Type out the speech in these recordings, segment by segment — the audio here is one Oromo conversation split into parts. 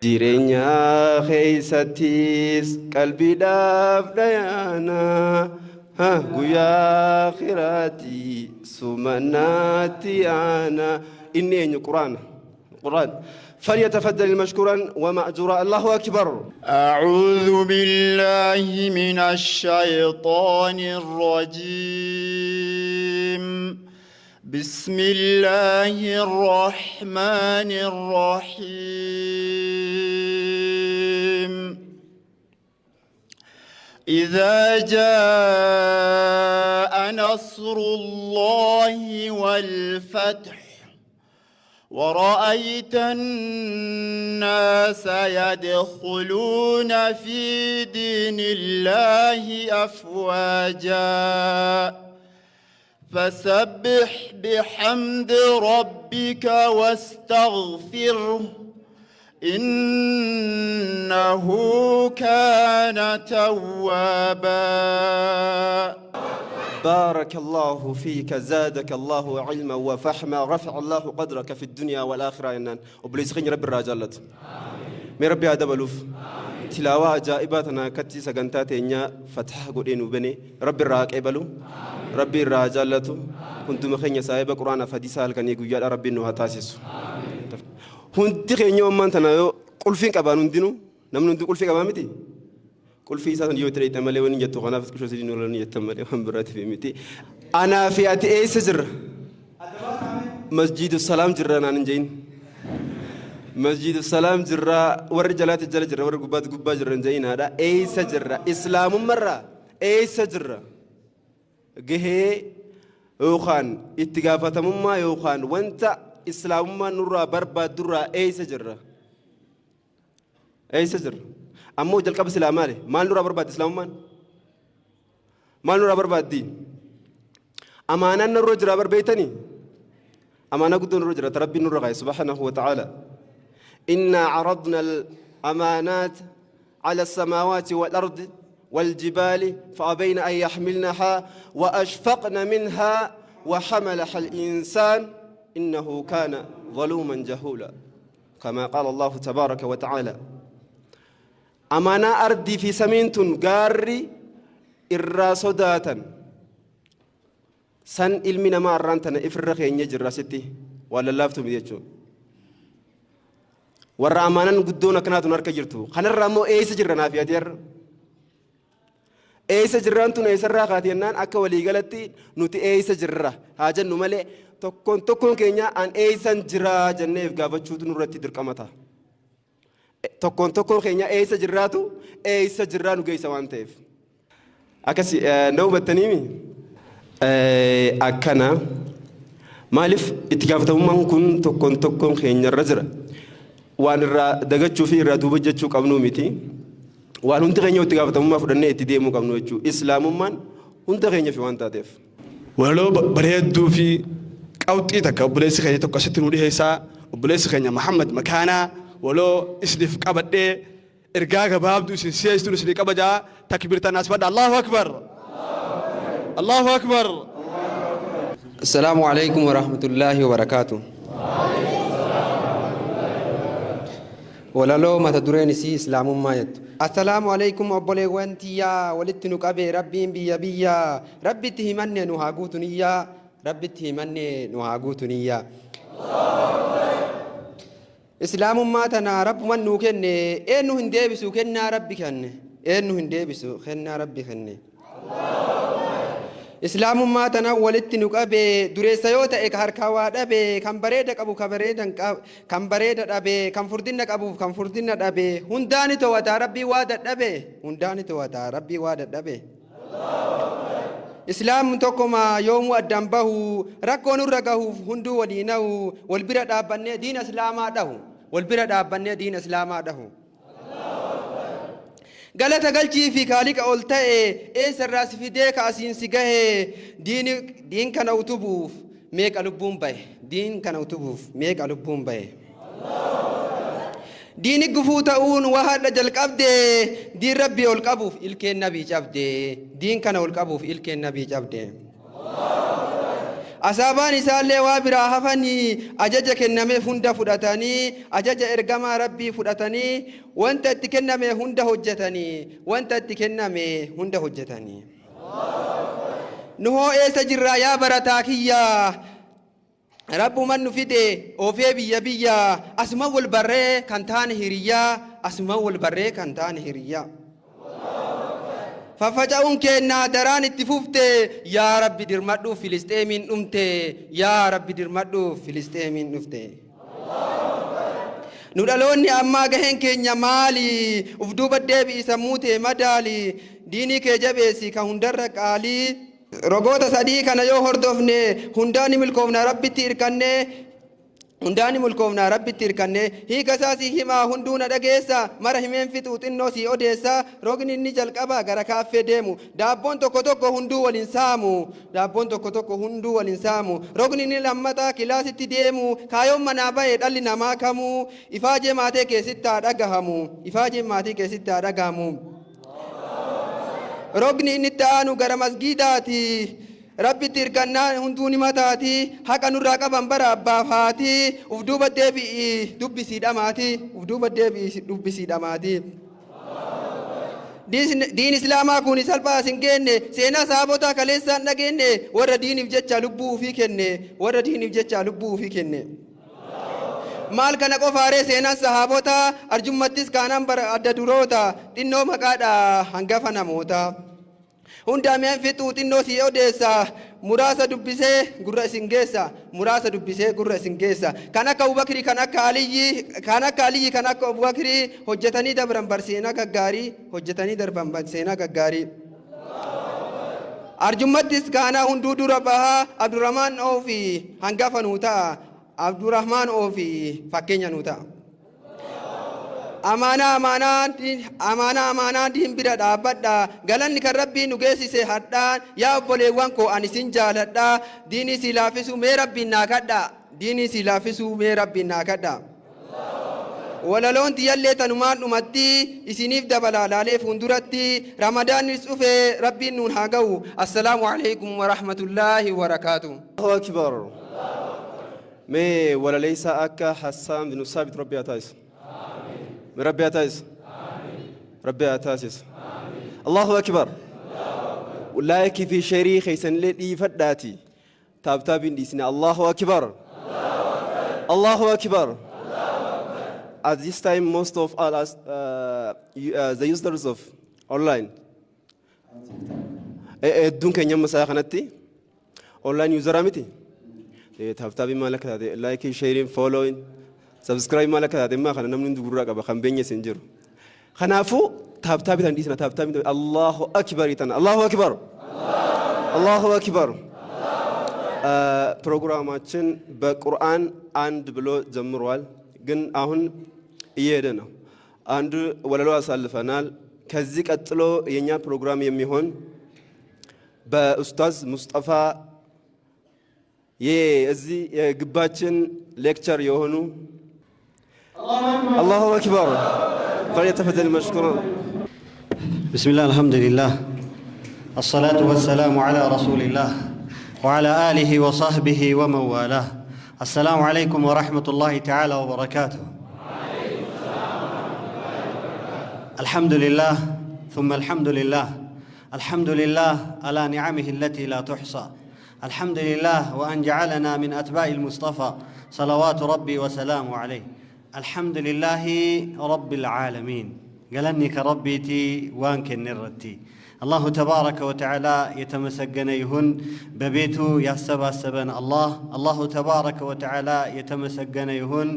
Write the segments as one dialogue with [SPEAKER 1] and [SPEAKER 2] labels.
[SPEAKER 1] Jireenya keeysattis qalbiidhaaf dhayaana Guyyaa aakhiraatti sumannatti aana. Inni eenyu? Qur'aana. Qur'aan. فليتفضل مشكورا ومأجورا. الله أكبر.
[SPEAKER 2] أعوذ بالله من الشيطان الرجيم. بسم الله الرحمن الرحيم. إذا جاء نصر الله والفتح ورأيت الناس يدخلون في دين الله أفواجا فسبح بحمد ربك واستغفره إنه كان توابا.
[SPEAKER 1] بارك الله فيك، زادك الله علما وفهما، رفع الله قدرك في الدنيا والآخرة. إنان obboleessi keenya Rabbi irraa jaallatu. Mee Rabbi haa dabaluuf. Tilaawaa ajaa'ibaa tana akkatti sagantaa teenya fataha godhee nu bane Rabbi irraa haa qeebalu. Rabbi irraa haa jaallatu. Hunduma keenya saahiba Qur'aanaaf hadiisa halkanii guyyaadhaa Rabbiin nu haa taasisu. Hundi keenya ammaan tana yoo qulfiin qabaan hundinuu, namni hundi qulfii qabaa miti. Qulfii isaa san yoo itti dheeyxan malee wani jettu kanaaf qishoo sidii nurra ni jettan malee waan biraatiif miti. Anaa fi ati eessa jirra? Masjiidu Salaam jirra naan hin je'in. Masjiidu Salaam jirra, warri jalaatti jala jirra, warri gubbaatti gubbaa jirra hin je'in haadha. Eessa jirra? Islaamummarraa eessa jirra? Gahee yookaan itti gaafatamummaa yookaan wanta islaamummaan nurraa barbaaddurraa eessa jirra? Eessa jirra? Ammoo jalqaba silaa maali? Maal nurraa barbaaddi islaamummaan? Maal nurraa barbaaddi? Amaanaan nurra jira bar beeytanii? Amaanaa guddoo nurra jira ta Rabbiin nurra kaa'e subhaanahu wa ta'aala. Innaa caradna al-amaanaat على السماوات والأرض والجبال فأبين أن يحملنها وأشفقن منها وحملها الإنسان إنه كان ظلوما جهولا، كما قال الله تبارك وتعالى. Amaanaa ardii fi samiin tun gaarri irraa sodaatan san ilmi namaa arraan tana ifirra keenya jirra asitti waan lallaaftu miti jechuudha. Warra amaanan guddoon akkanaa tun harka jirtu. Kanarraa immoo eessa jirra naaf yaadee har'a? Eessa jirraan tun eessarraa kaati jennaan, akka waliigalatti nuti eessa jirra haa jennu malee, tokkoon tokkoon keenya an eessan jiraa jenneef gaafachuutu nurratti dirqama ta'a. Tokkoon tokkoon keenya eessa jirraatu eessa jirraa nu geessa waan ta'eef. Akkasi na hubattaniimi? Akkana maaliif itti gaafatamummaan kun tokkoon tokkoon keenyarra jira. Waan irraa dagachuu fi irraa duuba jechuu qabnuu miti. Waan hundi keenya itti gaafatamummaa fudhannee itti deemuu qabnu jechuudha. Islaamummaan hunda keenyaaf waan taateef.
[SPEAKER 3] Walaloo bareedduu fi qawxii takka obboleessi keenya tokko asitti nu dhiheessaa. Obboleessi keenya Muhammad Makaanaa waloo isiniif qabadhee, ergaa gabaabduu isin si'eessituun isinii qaba jaa. Takbiirtan asbadha. Allahu Akbar, Allahu Akbar.
[SPEAKER 4] Assalaamu alaikum warahmatullaahi wabarakaatu. Walaloo mata dureen isii Islaamummaa jettu. Assalaamu alaikum obboleewwan tiyyaa, walitti nu qabe Rabbiin biyya biyya, Rabbitti himanne nu haa guutu niyyaa, Rabbitti himanne nu haa guutu niyyaa. Islaamummaa tana Rabbuman nuu kenne, eenyu hin deebisu kennaa Rabbi kenne, eenyu hin deebisu kennaa Rabbi kenne. Islaamummaa tana walitti nu qabe, dureessa yoo ta'e ka harkaa waa dhabe, kan bareeda qabu ka bareeda hin qab- kan bareeda dhabe, kan furdinna qabuuf kan furdinna dhabe, hundaa ni to'ata Rabbii waa dadhabe, hundaa ni to'ata Rabbii waa dadhabe. Islaamni tokkoma yoomuu addaan bahu, rakkoo nurra gahuuf hunduu walii nahu, wal bira dhaabbannee diina Islaamaa dhahu, wal bira dhaabbannee diina Islaamaa dhahu. Galata galchii fi kaaliqa ol ta'e, eessarraa si fidee ka asiin si gahe, diini diin kana utubuuf meeqa lubbuun bahe, diin kana utubuuf meeqa lubbuun bahe. Diini gufuu ta'uun waa hadha jalqabde, diin Rabbii ol qabuuf ilkeen nabii cabde, diin kana ol qabuuf ilkeen nabii cabde. Asaabaan isaallee waa biraa hafanii ajaja kennameef hunda fudhatanii, ajaja ergamaa Rabbii fudhatanii, wanta itti kenname hunda hojjetanii, wanta itti kenname hunda hojjetanii. Nu hoo eessa jirraa yaa barataa kiyya? Rabbuman nu fide oofee biyya biyya, asuma wal barree kan taane hiriyyaa, asuma wal barree kan taane hiriyyaa. Faffaca'uun keennaa daraan itti fufte, yaa Rabbi dirmadhuuf Filisxeemiin dhumte, yaa Rabbi dirmadhuuf Filisxeemiin dhufte. Nu dhaloonni ammaa gaheen keenya maali? Uf duuba deebi'i, sammuu tee madaali, diinii kee jabeessi ka hundarra qaalii. Rogoota sadii kana yoo hordofne hundaa ni milkoofna Rabbitti irkanne, hundaa ni milkoofna Rabbitti irkanne. Hiika isaa sii himaa, hunduu na dhageessa, mara himeen fixuu, xinnoo sii odeessa. Rogni inni jalqaba gara kaaffee deemu, daabboon tokko tokko hunduu waliin saamu, daabboon tokko tokko hunduu waliin saamu. Rogni inni lammataa kilaasitti deemu, kaayoon manaa bahe dhalli namaa kamuu, ifaajee maatii keessatti haa dhagahamu, ifaajeen maatii keessatti haa dhagahamu. Rogni inni itti aanu gara masgiidaati. Rabbitti hirkannaa hunduu ni mataati. Haqa nurraa qaban bara abbaaf haati. Uf duuba deebi'i dubbisii dhamaati. Uf duuba deebi'i dubbisii dhamaati. Diin Islaamaa kun salphaa as hin geenne, seenaa sahaabotaa kaleessaan dhageenye, warra diiniif jecha lubbuu ufii kenne, warra diiniif jecha lubbuu ufii kenne. Maal kana qofaaree, seenaan sahaabotaa arjummattis kaanaan bara adda duroota, xinnoo maqaadha hangafa namoota. Hundaa mi'an fixuu, xinnoo sii odeessa, muraasa dubbisee gurra isin geessa, muraasa dubbisee gurra isin geessa. Kan akka Abubakrii, kan akka Aliyyi, kan akka Aliyyi, kan akka Abubakrii hojjetanii dabran bar seenaa gaggaarii, hojjetanii darban bar seenaa gaggaarii. Arjummattis kaanaa hunduu dura bahaa, Abdurrahmaan Oofi hangafa nuu ta'a. Abdurrahmaan Oofi fakkeenya nuu ta'a. Amaanaa amaanaa amaanaa amaanaa diin bira dhaabbadha. Galanni kan Rabbii nu geessise hadhaan. Yaa obboleewwan koo, ani sin jaaladha. Diinii si laaffisuu mee Rabbiin naa kadha. Diinii si laaffisuu mee Rabbiin naa kadha. Walaloon tiyyallee tanumaan dhumatti, isiniif dabalaa laalee fuulduratti. Ramadaannis dhufe, Rabbiin nuun haa ga'u. Assalaamu alaikum wa rahmatullaahi wa barakaatu.
[SPEAKER 1] Allahu akbar. Mee walaleessaa akka Hassaan bin Saabit Rabbi haa taasisu. Mee Rabbi haa taasisu. Rabbi haa taasisu. Allahu akbar. Like fi share keessanillee dhiifadhaati. Tap tapiin dhiisne. Allahu akbar. Allahu akbar. At this time, most of all us, the users of online, hedduun keenya amma isaa kanatti online useraa miti. Tap tapiin maal akka taate, like, sharing, following, subscribe maal akka taate immaa kana namni hundi gurraa qaba, kan beenye isin jiru. Kanaafuu tap tapii tan dhiisna, tap tapii. Allahu akbar tan, Allahu akbar, Allahu akbar. ፕሮግራማችን በቁርአን አንድ ብሎ ጀምሯል፣ ግን አሁን እየሄደ ነው። አንዱ ወለሎ አሳልፈናል። ከዚህ ቀጥሎ የኛ ፕሮግራም የሚሆን በኡስታዝ ሙስጠፋ የዚህ የግባችን lecturer የሆኑ። الله أكبر، فليتفضل مشكورا.
[SPEAKER 5] بسم الله، الحمد لله، الصلاة والسلام على رسول الله وعلى آله وصحبه ومن والاه. السلام عليكم ورحمة الله تعالى وبركاته. الحمد لله، ثم الحمد لله، الحمد لله على نعمه التي لا تحصى، الحمد لله وأن جعلنا من أتباع المصطفى صلوات ربي وسلامه عليه. الحمد لله رب العالمين. Galanni ka Rabbiiti waan kennerratti. الله تبارك وتعالى የተመሰገነ ይሁን። በቤቱ ያሰባሰበን አላህ الله تبارك وتعالى የተመሰገነ ይሁን።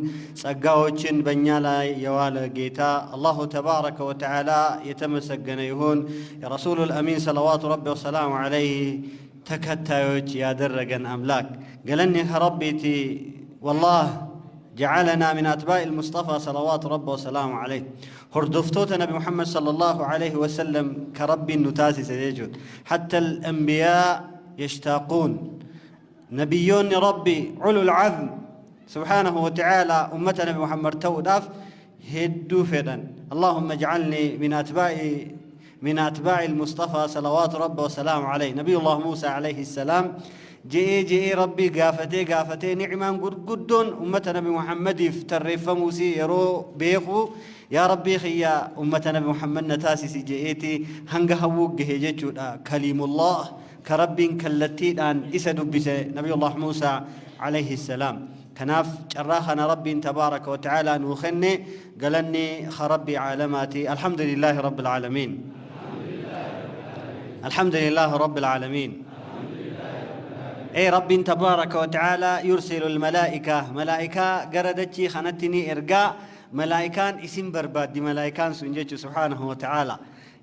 [SPEAKER 5] ጸጋዎችን በእኛ ላይ የዋለ ጌታ الله تبارك وتعالى የተመሰገነ ይሁን። የረሱሉል አሚን صلوات ربي وسلامه عليه ተከታዮች ያደረገን አምላክ galanni ka Rabbiiti. والله جعلنا من أتباع المصطفى صلوات ربي وسلامه عليه. Hordoftoota Nabi Muhammad صلى الله عليه وسلم ka Rabbiin nu taasise jechuudha. حتى الأنبياء يشتاقون، نبيون ربي أولو العزم سبحانه وتعالى أمة نبي محمد ta'uudhaaf hedduu fedhan. اللهم اجعلني من أتباع المصطفى صلوات ربي وسلامه عليه. نبي الله موسى عليه السلام Je'ee je'ee Rabbii gaafatee gaafatee ni'maan gurguddoon ummata nabi Muhammadiif tarreeffamuusii yeroo beeku, yaa Rabbii kiyya, ummata nabi Muhammad na taasisi je'eeti hanga hawwuu gahe jechuudha. Kaliimullah ka Rabbiin kallattiidhaan isa dubbise, Nabiyullah Muusaa alayhi salaam. Kanaaf carraa kana Rabbiin tabaaraka wa ta'aalaa nuu kenne, galanni ka Rabbii caalamaati. Alhamdulillaahi rabbil aalamiin, alhamdulillaahi rabbil aalamiin. Ee, Rabbiin tabaaraka wa ta'aalaa yursilu almalaa'ika, malaa'ikaa gara dachii kanatti ni ergaa. Malaa'ikaan isin barbaaddi, malaa'ikaan sun jechu. Subhaanahu wa ta'aalaa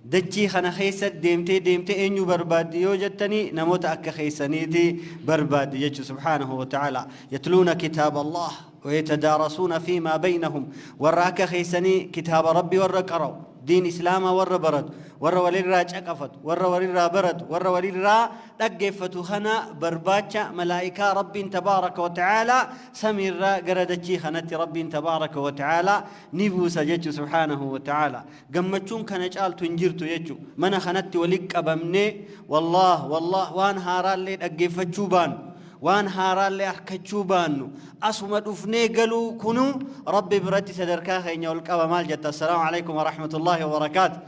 [SPEAKER 5] dachii kana keessa deemtee deemtee eenyu barbaaddi yoo jettanii, namoota akka keessaniiti barbaaddi jechu. Subhaanahu wa ta'aalaa yatluuna kitaaba Allah ويتدارسون فيما بينهم, warra akka keessanii kitaaba Rabbi warra qara'u, diin islaamaa warra baratu, warra walirraa caqafatu, warra walirraa baratu, warra walirraa dhaggeeffatu kana barbaacha malaa'ikaa Rabbiin tabaaraka wa ta'aalaa samiirraa gara dachii kanatti Rabbiin tabaaraka wa ta'aalaa ni buusa jechu. Subhaanahu wa ta'aalaa gammachuun kana caaltu hin jirtu jechu. Mana kanatti walit qabamnee, wallaah wallaah, waan haaraallee dhaggeeffachuu baannu, waan haaraallee harkachuu baannu, asuma dhufnee galuu kunu Rabbi biratti sadarkaa keenya ol qaba. Maal jetta? Assalaamu alaikum warahmatullaahi wabarakaatu.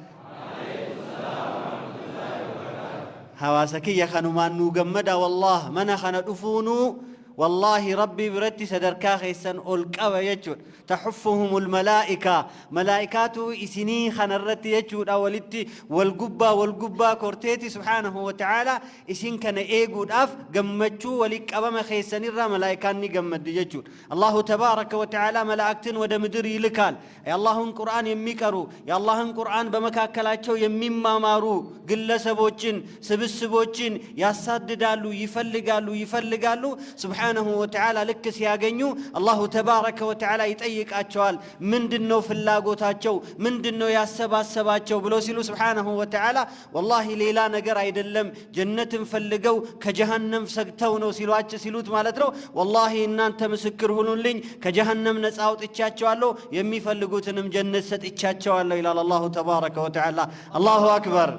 [SPEAKER 5] Hawaasa kiyya, kanumaan nuu gammada. Wallaah, mana kana dhufuunuu wallaahi Rabbii biratti sadarkaa keessan ol qaba jechuudha. Taxuffuhum ulmalaa'ika, malaa'ikaatu isinii kanarratti jechuudha walitti wal gubbaa wal gubbaa korteeti. Subhaanahu wa ta'aalaa isin kana eeguudhaaf gammachuu walitti qabama keessanirraa malaa'ikaan ni gammaddi jechuudha. Allahu tabaaraka wa ta'aalaa መላእክትን ወደ ምድር ይልካል። የአላህን ቁርአን የሚቀሩ፣ የአላህን ቁርአን በመካከላቸው የሚማማሩ ግለሰቦችን፣ ስብስቦችን ያሳድዳሉ፣ ይፈልጋሉ፣ ይፈልጋሉ። ስብሓነሁ ወተዓላ ልክ ሲያገኙ አላሁ ተባረከ ወተዓላ ይጠይቃቸዋል። ምንድን ነው ፍላጎታቸው? ምንድን ነው ያሰባሰባቸው ብሎ ሲሉ፣ ስብሓነሁ ወተዓላ ወላሂ ሌላ ነገር አይደለም፣ ጀነትን ፈልገው ከጀሃነም ሰግተው ነው ሲሏቸው ሲሉት ማለት ነው። ወላሂ እናንተ ምስክር ሁኑልኝ፣ ከጀሃነም ነፃ አውጥቻቸዋለሁ፣ የሚፈልጉትንም ጀነት ሰጥቻቸዋለሁ ይላል አላሁ ተባረከ ወተዓላ። አላሁ አክበር፣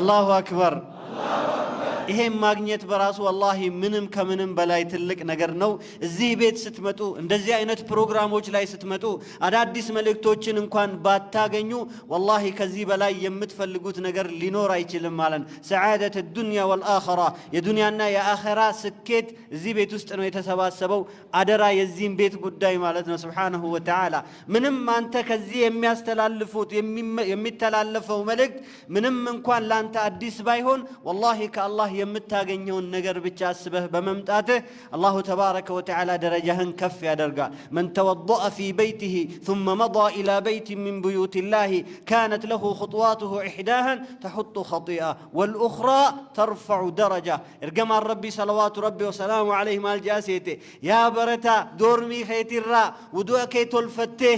[SPEAKER 5] አላሁ አክበር። ይሄን ማግኘት በራሱ ወላሂ ምንም ከምንም በላይ ትልቅ ነገር ነው። እዚህ ቤት ስትመጡ፣ እንደዚህ አይነት ፕሮግራሞች ላይ ስትመጡ፣ አዳዲስ መልእክቶችን እንኳን ባታገኙ ወላሂ ከዚህ በላይ የምትፈልጉት ነገር ሊኖር አይችልም ማለት ነው። ሰዓደት ዱንያ ወልአኸራ፣ የዱንያና የአኸራ ስኬት እዚህ ቤት ውስጥ ነው የተሰባሰበው። አደራ የዚህም ቤት ጉዳይ ማለት ነው። ስብሓነሁ ወተዓላ ምንም አንተ ከዚህ የሚያስተላልፉት የሚተላለፈው መልእክት ምንም እንኳን ለአንተ አዲስ ባይሆን፣ ወላሂ ከአላህ የምታገኘውን ነገር ብቻ አስበህ በመምጣትህ አላሁ ተባረከ ወተዓላ ደረጃህን ከፍ ያደርጋል። መን ተወضأ في بيته ثم مضى إلى بيت من بيوت الله كانت له خطواته إحداها تحط خطيئة والأخرى ترفع درجة. Ergamaan Rabbii صلوات ربي وسلامه عليه maal je'eeti? Yaa barataa, doormii keetirraa wudu'a kee tolfattee,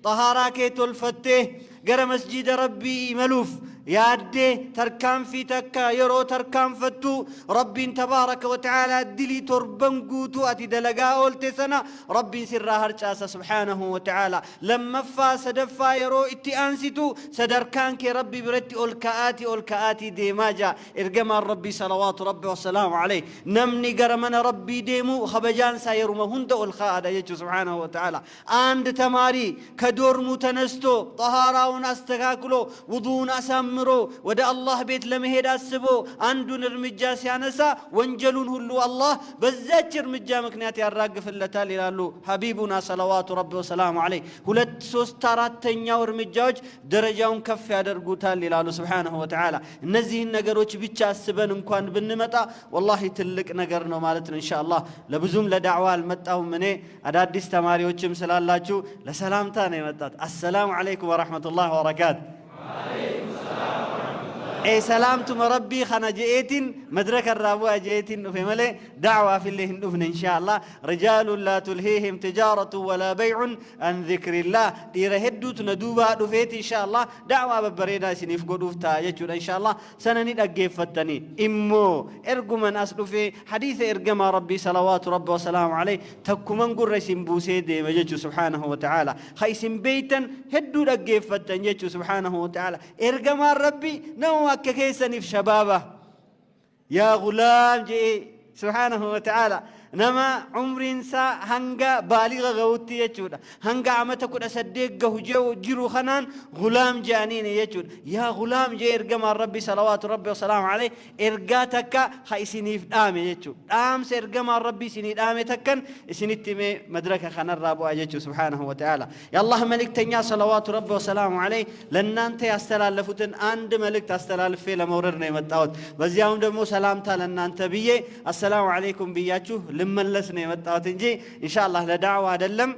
[SPEAKER 5] xahaaraa kee tolfattee, gara masjiida Rabbii imaluuf yaaddee tarkaanfii takka yeroo tarkaanfattu, Rabbiin tabaaraka wa ta'aalaa dilii 7 guutuu ati dalagaa oolte sana Rabbiin sirraa harcaasa subhaanahu wa ta'aalaa. Lammaffaa, sadaffaa yeroo itti aansitu sadarkaan kee Rabbi biratti ol ka'aati ol ka'aatii deemaa jaa ergamaan Rabbii salawaatu Rabbi wasalaamu alayh. Namni gara mana Rabbii deemu kabajaan isaa yeruma hunda ol ka'aadha jechuu subhaanahu wa ta'aalaa. አንድ ተማሪ ከዶርሙ ተነስቶ ጠሃራውን አስተካክሎ፣ ውዱውን አሳምሮ፣ ወደ አላህ ቤት ለመሄድ አስቦ አንዱን እርምጃ ሲያነሳ ወንጀሉን ሁሉ አላህ በዛች እርምጃ ምክንያት ያራግፍለታል ይላሉ ሐቢቡና ሰለዋቱ ረቢ ወሰላሙ ዐለይህ። ሁለት፣ ሶስት፣ አራተኛው እርምጃዎች ደረጃውን ከፍ ያደርጉታል ይላሉ ስብሓነሁ ወተዓላ። እነዚህን ነገሮች ብቻ አስበን እንኳን ብንመጣ ወላሂ ትልቅ ነገር ነው ማለት ነው። ኢንሻአላህ ለብዙም ለዳዕዋ አልመጣሁም እኔ፣ አዳዲስ ተማሪዎችም ስላላችሁ ለሰላምታ ነው የመጣሁት። አሰላሙ ዓለይኩም ወረሕመቱላህ ወበረካቱ። Salaamtuma Rabbii kana je'eetiin madraka irraa bu'a je'eetiin dhufe malee dacwaaf illee hin dhufne insha Allah. رجال لا تلهيهم تجارة ولا بيع عن ذكر الله. Dhiira hedduutu na duubaa dhufeeti insha Allah dacwaa babbareedaa isiniif godhuuf ta'a jechuudha. Insha Allah sana ni dhaggeeffattanii. Immoo erguman as dhufee hadiisa ergamaa Rabbii salawaatu Rabbi wasalaamu alayh takkuman gurra isin buusee deema jechuu. Subhaanahu wa ta'aala ha isin beeytan hedduu dhaggeeffattan jechuu. Subhaanahu wa ta'aala ergamaan Rabbii nama akka keessaniif shabaaba. Yaa gulaam je'ee subhaanahu wa ta'aala nama umriin isaa hanga baaliga gahutti jechuudha. Hanga amata 18 gahu jiru kanaan gulaam je'aniini jechuudha. Yaa gulaam je'ee ergamaan Rabbi salawaatu Rabbi wasalaamu alayhi ergaa takka ha isiniif dhaame jechuudha. Dhaamsa ergamaan Rabbi isinii dhaame takkan isinitti himee madraka kanarraa bu'a jechuudha subhaanahu wa ta'aala. የአላህ መልእክተኛ ሰለዋቱ ረቢ ወሰላሙ ዐለይህ ለእናንተ ያስተላለፉትን አንድ መልእክት አስተላልፌ ለመውረድ ነው የመጣሁት። በዚያውም ደግሞ ሰላምታ ለእናንተ ብዬ አሰላሙ ዐለይኩም ብያችሁ ልመለስ ነው የመጣሁት እንጂ ኢንሻአላህ ለዳዕዋ አይደለም።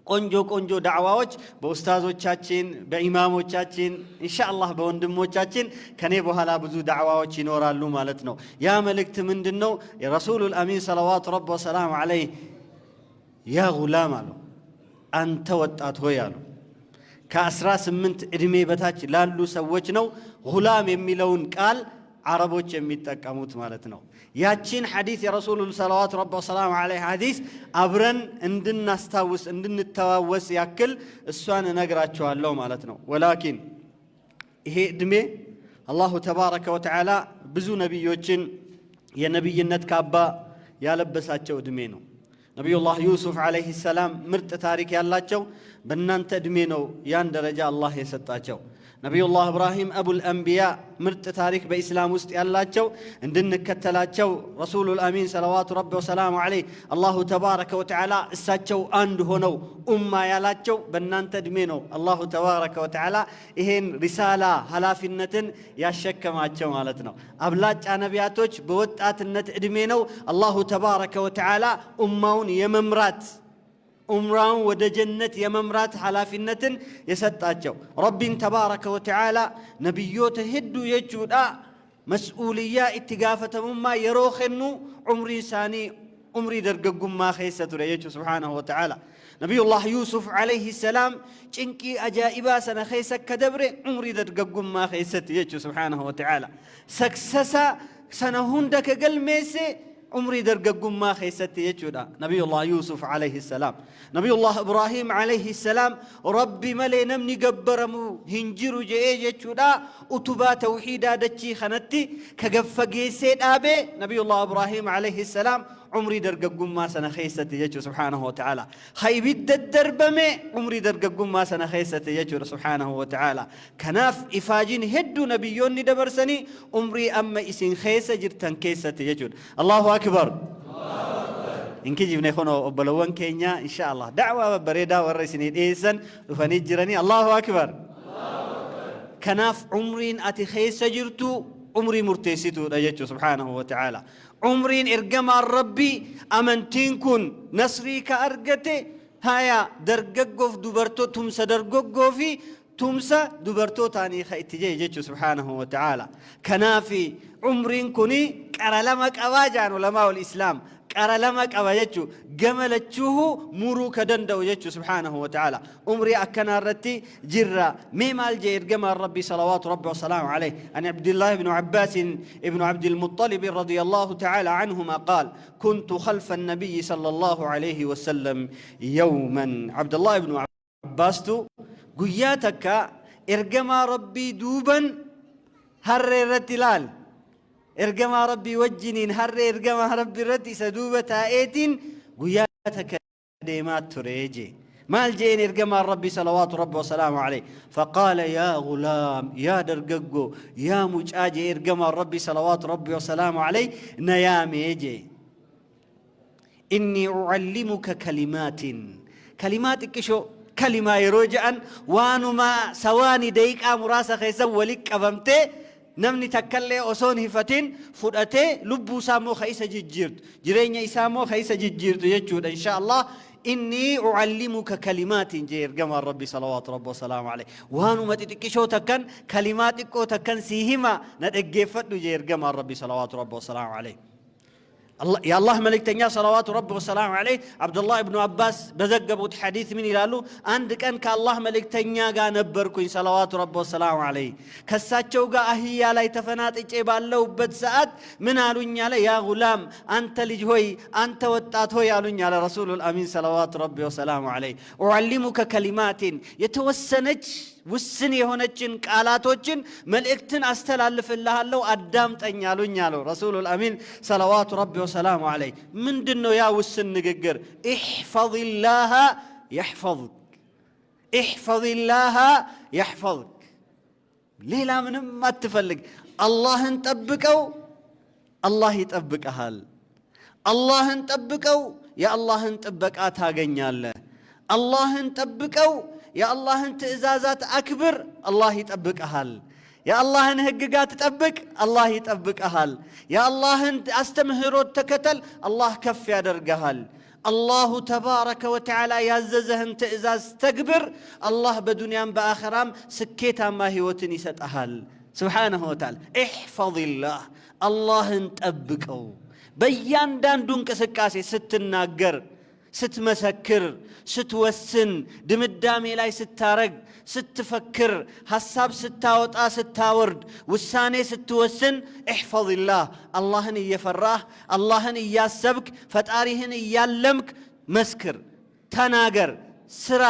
[SPEAKER 5] ቆንጆ ቆንጆ ዳዕዋዎች በኡስታዞቻችን፣ በኢማሞቻችን፣ ኢንሻአላህ በወንድሞቻችን ከኔ በኋላ ብዙ ዳዕዋዎች ይኖራሉ ማለት ነው። ያ መልእክት ምንድን ነው? የረሱሉል አሚን ሰለዋቱ ረቢ ወሰላሙ ዐለይህ ያ ጉላም አሉ፣ አንተ ወጣት ሆይ አሉ። ከ18 ዕድሜ በታች ላሉ ሰዎች ነው ጉላም የሚለውን ቃል አረቦች የሚጠቀሙት ማለት ነው። ያቺን ሐዲስ የረሱሉል ሰለዋቱ ረቢ ወሰላሙ ዐለይህ ሐዲስ አብረን እንድናስታውስ እንድንተዋወስ ያክል እሷን እነግራቸዋለሁ ማለት ነው። ወላኪን ይሄ ዕድሜ አላሁ ተባረከ ወተዓላ ብዙ ነቢዮችን የነቢይነት ካባ ያለበሳቸው ዕድሜ ነው። ነቢዩላህ ዩሱፍ ዓለይሂ ሰላም ምርጥ ታሪክ ያላቸው በእናንተ ዕድሜ ነው ያን ደረጃ አላህ የሰጣቸው። ነቢዩላህ እብራሂም አቡል አንቢያ ምርጥ ታሪክ በኢስላም ውስጥ ያላቸው እንድንከተላቸው ረሱሉል አሚን ሰለዋቱ ረቢ ወሰላሙ ዐለይህ አላሁ ተባረከ ወተዓላ እሳቸው አንድ ሆነው ኡማ ያላቸው በእናንተ ዕድሜ ነው። አላሁ ተባረከ ወተዓላ ይሄን ሪሳላ ኃላፊነትን ያሸከማቸው ማለት ነው። አብላጫ ነቢያቶች በወጣትነት ዕድሜ ነው አላሁ ተባረከ ወተዓላ ኡማውን የመምራት ኡምራውን ወደ ጀነት የመምራት ኃላፊነትን የሰጣቸው። ረቢን ተባረከ ወተዓላ ነቢዮota hedduu jechuudha mas'uuliyyaa itti gaafatamummaa yeroo kennu umriin isaanii umrii dargaggummaa keessa ture jechuu subhaanahu wa ta'ala. Nabiyullah Yuusuf alayhi salaam cinqii ajaa'ibaa sana keessa akka dabre umrii dargaggummaa keessatti jechuu subhaanahu wa ta'ala. Saksasa sana hunda ka galmeesse umrii dargaggummaa keessatti jechuudha Nabiyullah Yuusuf alayhi salaam. Nabiyullah Ibraahim alayhi salaam Rabbi malee namni gabbaramu hin jiru je'ee jechuudha utubaa tawxiidaa dachii kanatti ka gaffageessee dhaabee Nabiyullah Ibraahim alayhi salaam umrii dargaggummaa sana keessatti jechuudha subhaanahu wa ta'ala. Ha ibidda darbame umrii dargaggummaa sana keessatti jechuudha subhaanahu wa ta'ala. Kanaaf ifaajin hedduu nabiyyoonni dabarsanii umrii amma isin keessa jirtan keessatti jechuudha. Allahu akbar. Hin kijibne kunoo obbolowwan keenya insha Allah da'waa babbareedaa warra isinii dhiyeessan dhufanii jiranii. Allahu akbar. Kanaaf umriin ati keessa jirtu umrii murteessituudha jechuudha subhaanahu wa ta'ala. Umriin ergamaan Rabbii amantiin kun nasrii ka argate haya dargaggoof dubartoo tumsa dargaggoo fi tumsa dubartootaanii ka itti jee jechuudha subhaanahu wa ta'ala. Kanaaf umriin kuni qara lama qabaa jaan ulamaa ul islaam. Qara lama qaba jechuu gama lachuuhu muruu ka danda'u jechuu subhaanahu wa ta'ala. Umrii akkanaa irratti jirra. Mee maal jee ergamaan Rabbii salawaatu Rabbi wasalaamu alayhi? An Abdullah ibn Abbaas ibn Abdul Muttalib radiyallahu ta'ala anhuma qaal kuntu khalfa an-nabiyyi sallallahu alayhi wa sallam yawman. Abdullah ibn Abbaastu guyyaa takka ergamaa Rabbii duuban harree irratti ilaal. Ergamaa Rabbii wajjiniin harree ergamaa Rabbii irratti isa duuba taa'eetiin guyyaa takka deemaa ture jee. Maal jeen ergamaan Rabbii salawaatu Rabbi wasalaamu alayhi? Faqaala yaa gulaam, yaa dargaggoo, yaa mucaa jee ergamaan Rabbii salawaatu Rabbi wasalaamu alayhi na yaamee jee. Inni ucallimuka kalimaatin. Kalimaa xiqqishoo kalimaa yeroo je'an waanuma sawaani daqiiqaa muraasa keessa walitti qabamtee namni takkallee osoo hin hifatin fudhatee lubbuu isaa immoo ka isa jijjiirtu jireenya isaa immoo ka isa jijjiirtu jechuudha insha Allah. Inni ucallimuka kalimaatin jee ergamaan Rabbi salawaatu Rabbi wasalaamu alayhi. Waanuma xixiqqishoo takkan kalimaa xiqqoo takkan sii hima na dhaggeeffadhu jee ergamaan Rabbi salawaatu Rabbi wasalaamu alayhi. የአላህ መልእክተኛ ሰለዋቱ ረቢ ወሰላሙ ዐለይህ አብዱላህ ኢብኑ አባስ በዘገቡት ሐዲስ ምን ይላሉ? አንድ ቀን ከአላህ መልእክተኛ ጋር ነበርኩኝ ሰለዋቱ ረቢ ወሰላሙ ዐለይህ። ከሳቸው ጋር አህያ ላይ ተፈናጥጬ ባለሁበት ሰዓት ምን አሉኝ አለ፣ ያ ጉላም አንተ ልጅ ሆይ አንተ ወጣት ሆይ አሉኝ አለ ረሱሉል አሚን ሰለዋቱ ረቢ ወሰላሙ ዐለይህ። ኡዓሊሙከ ከሊማቲን የተወሰነች ውስን የሆነችን ቃላቶችን መልእክትን አስተላልፍልሃለሁ፣ አዳምጠኝ አሉኝ አሉ رسول الأمين صلوات ربي وسلامه عليه። ምንድን ነው ያ ውስን ንግግር? احفظ الله يحفظك፣ احفظ الله يحفظك። ሌላ ምንም አትፈልግ። አላህን ጠብቀው፣ አላህ ይጠብቀሃል። አላህን ጠብቀው፣ የአላህን ጥበቃ ታገኛለህ። አላህን ጠብቀው፣ የአላህን ትእዛዛት አክብር፣ አላህ ይጠብቀሃል። የአላህን ህግጋት ጠብቅ፣ አላህ ይጠብቀሃል። የአላህን አስተምህሮት ተከተል፣ አላህ ከፍ ያደርግሃል። الله تبارك وتعالى ያዘዘህን ትእዛዝ ተግብር፣ አላህ በዱንያም በአኸራም ስኬታማ ህይወትን ይሰጠሃል። سبحانه وتعالى احفظ الله፣ አላህን ጠብቀው። በእያንዳንዱ እንቅስቃሴ ስትናገር፣ ስትመሰክር፣ ስትወስን፣ ድምዳሜ ላይ ስታረግ፣ ስትፈክር፣ ሐሳብ ስታወጣ፣ ስታወርድ፣ ውሳኔ ስትወስን احفظ الله፣ አላህን እየፈራህ፣ አላህን እያሰብክ፣ ፈጣሪህን እያለምክ መስክር፣ ተናገር፣ ስራ፣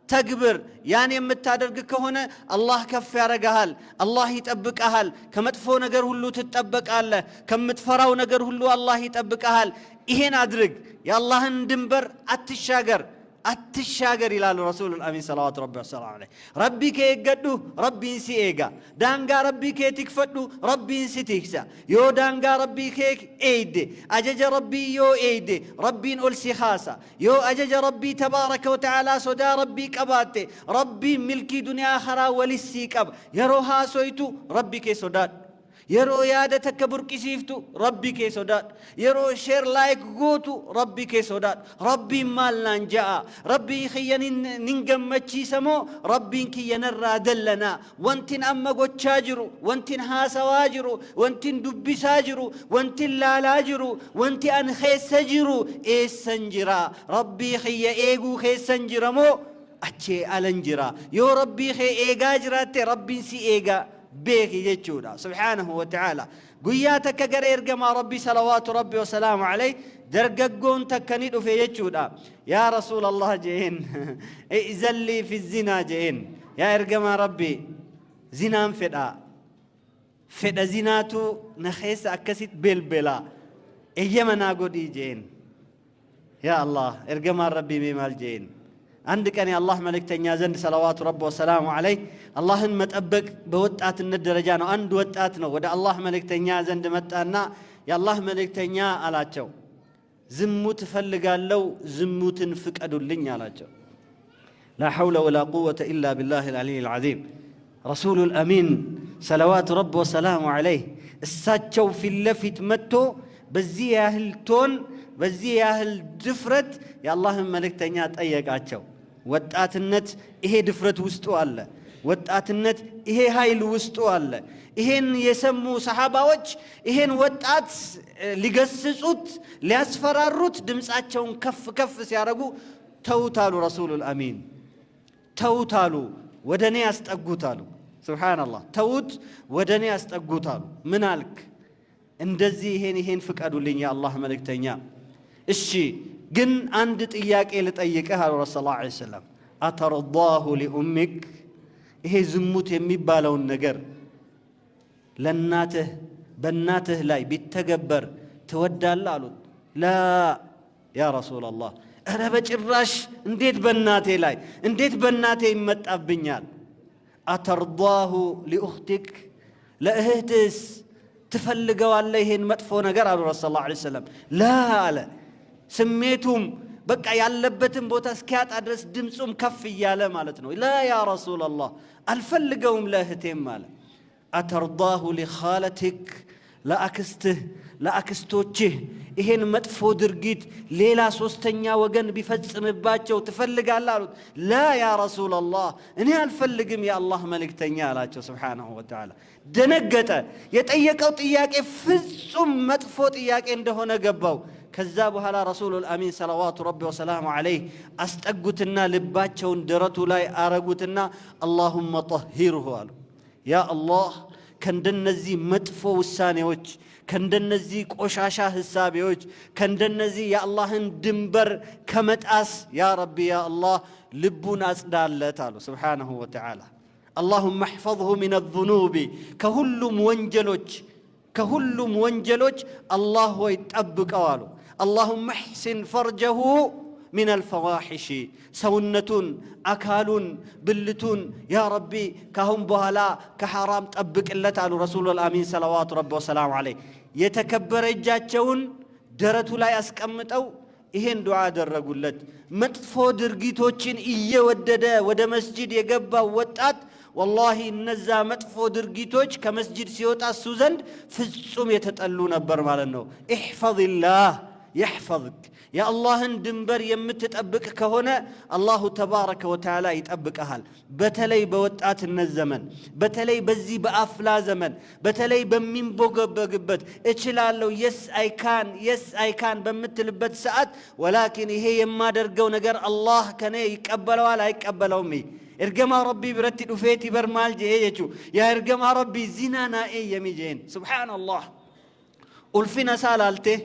[SPEAKER 5] ተግብር። ያን የምታደርግ ከሆነ አላህ ከፍ ያደርግሃል፣ አላህ ይጠብቀሃል። ከመጥፎ ነገር ሁሉ ትጠበቃለህ። ከምትፈራው ነገር ሁሉ አላህ ይጠብቀሃል። ይሄን አድርግ፣ የአላህን ድንበር አትሻገር፣ አትሻገር ይላሉ رسول الأمين صلوات ربي وسلامه عليه። Rabbii kee eeggadhu, Rabbiin si eega። Daangaa Rabbii kee tikfadhu, Rabbiin si tiksa። Yoo daangaa Rabbii kee eeyde, ajaja Rabbii yoo eeyde, Rabbiin ol si kaasa። Yoo ajaja Rabbii تبارك وتعالى sodaa Rabbii qabaatte, Rabbiin milkii duniyaa karaa walis sii qaba. Yeroo haasoytu Rabbii kee sodaadhu. Yeroo yaada takka burqisiiftu Rabbii kee sodaadhu. Yeroo share, like gootu Rabbii kee sodaadhu. Rabbiin maal naan ja'a? Rabbii kiyya nin gammachiisa moo Rabbiin kiyya narraa dallanaa? Wantin amma gochaa jiru, wantin haasawaa jiru, wantin dubbisaa jiru, wantin laalaa jiru, wanti an keessa jiru eessan jira? Rabbii kiyya eeguu keessan jira moo achee alan jira? Yoo Rabbii kee eegaa jiraatte, Rabbiin si eegaa beeki jechuudha سبحانه وتعالى. Guyyaa takka gara ergamaa Rabbii صلوات ربي وسلامه عليه dargaggoon takka ni dhufe jechuudha. "يا رسول الله" jeen, "ائذن لي في الزنا" jeen. Yaa ergamaa Rabbii, zinaan fedha, fedha zinaatu na keessa akkasit belbela, eeyyama naa godhii jeen. Yaa Allah, ergamaan Rabbii mee maal jeen? አንድ ቀን የአላህ መልእክተኛ ዘንድ صلوات ربي وسلامه عليه፣ አላህን መጠበቅ በወጣትነት ደረጃ ነው። አንድ ወጣት ነው፣ ወደ አላህ መልእክተኛ ዘንድ መጣና የአላህ መልእክተኛ አላቸው፣ ዝሙት እፈልጋለሁ፣ ዝሙትን ፍቀዱልኝ አላቸው። لا حول ولا قوة إلا بالله العلي العظيم። رسول الأمين صلوات ربي وسلامه عليه እሳቸው ፊት ለፊት መጥቶ በዚህ ያህል tone፣ በዚህ ያህል ድፍረት የአላህን መልእክተኛ ጠየቃቸው። ወጣትነት ይሄ ድፍረት ውስጡ አለ። ወጣትነት ይሄ ኃይል ውስጡ አለ። ይሄን የሰሙ ሰሓባዎች ይሄን ወጣት ሊገስጹት፣ ሊያስፈራሩት ድምፃቸውን ከፍ ከፍ ሲያደርጉ ተዉት አሉ رسول الأمين። ተዉት አሉ፣ ወደ እኔ ያስጠጉት አሉ። سبحان الله፣ ተዉት፣ ወደ እኔ ያስጠጉት አሉ። ምን አልክ? እንደዚህ ይሄን ይሄን ፍቀዱልኝ የአላህ መልእክተኛ። እሺ፣ ግን አንድ ጥያቄ ልጠይቅህ አሉ ረሱል صلى الله عليه وسلم። أترضاه لأمك? ይሄ ዝሙት የሚባለውን ነገር ለእናትህ፣ በእናትህ ላይ ቢተገበር ትወዳለህ አሉት። لا يا رسول الله፣ እረ በጭራሽ፣ እንዴት በእናቴ ላይ፣ እንዴት በእናቴ ይመጣብኛል? أترضاه لأختك? ለእህትስ ትፈልገዋለህ ይሄን መጥፎ ነገር አሉ ረሱል صلى الله عليه وسلم። لا አለ። ስሜቱም በቃ ያለበትን ቦታ እስኪያጣ ድረስ ድምፁም ከፍ እያለ ማለት ነው። لا يا رسول الله፣ አልፈልገውም ለእህቴም አለ። أترضاه لخالتك? ለአክስትህ፣ ለአክስቶችህ ይሄን መጥፎ ድርጊት ሌላ ሶስተኛ ወገን ቢፈጽምባቸው ትፈልጋለህ አሉት። لا يا رسول الله፣ እኔ አልፈልግም የአላህ መልእክተኛ አላቸው። سبحانه وتعالى ደነገጠ። የጠየቀው ጥያቄ ፍጹም መጥፎ ጥያቄ እንደሆነ ገባው። ከዛ በኋላ رسول الأمين صلوات ربي وسلامه عليه አስጠጉትና ልባቸውን ደረቱ ላይ አረጉትና اللهم طهره አሉ። ያ አላህ፣ ከእንደነዚህ መጥፎ ውሳኔዎች፣ ከእንደነዚህ ቆሻሻ ህሳቤዎች፣ ከእንደነዚህ የአላህን ድንበር ከመጣስ ያ ረቢ ያ አላህ ልቡን አጽዳለት አሉ። سبحانه وتعالى። اللهم احفظه من الذنوب፣ ከሁሉም ወንጀሎች፣ ከሁሉም ወንጀሎች አላህ ሆይ ጠብቀው አሉ። اللهم احصن فرجه من الفواحش፣ ሰውነቱን፣ አካሉን፣ ብልቱን يا ربي ካሁን በኋላ ከሐራም ጠብቅለት አሉ ረሱሉል አሚን صلوات ربي وسلامه عليه። የተከበረ እጃቸውን ደረቱ ላይ አስቀምጠው ይሄን ዱዓ አደረጉለት። መጥፎ ድርጊቶችን እየወደደ ወደ መስጂድ የገባው ወጣት والله እነዛ መጥፎ ድርጊቶች ከመስጂድ ሲወጣ እሱ ዘንድ ፍጹም የተጠሉ ነበር ማለት ነው። احفظ الله يحفظك፣ የአላህን ድንበር የምትጠብቅ ከሆነ الله تبارك وتعالى ይጠብቀሃል። በተለይ በወጣትነት ዘመን፣ በተለይ በዚህ በአፍላ ዘመን፣ በተለይ በሚንቦገበግበት እችላለሁ፣ yes I can፣ yes I can በምትልበት ሰዓት፣ ولكن ይሄ የማደርገው ነገር አላህ ከኔ ይቀበለዋል አይቀበለውም? Ergamaa Rabbii biratti dhufeeti bar maal je'ee jechuu, yaa ergamaa Rabbii, zinaa naa eeyyami jeen. سبحان الله, ulfina isaa laaltee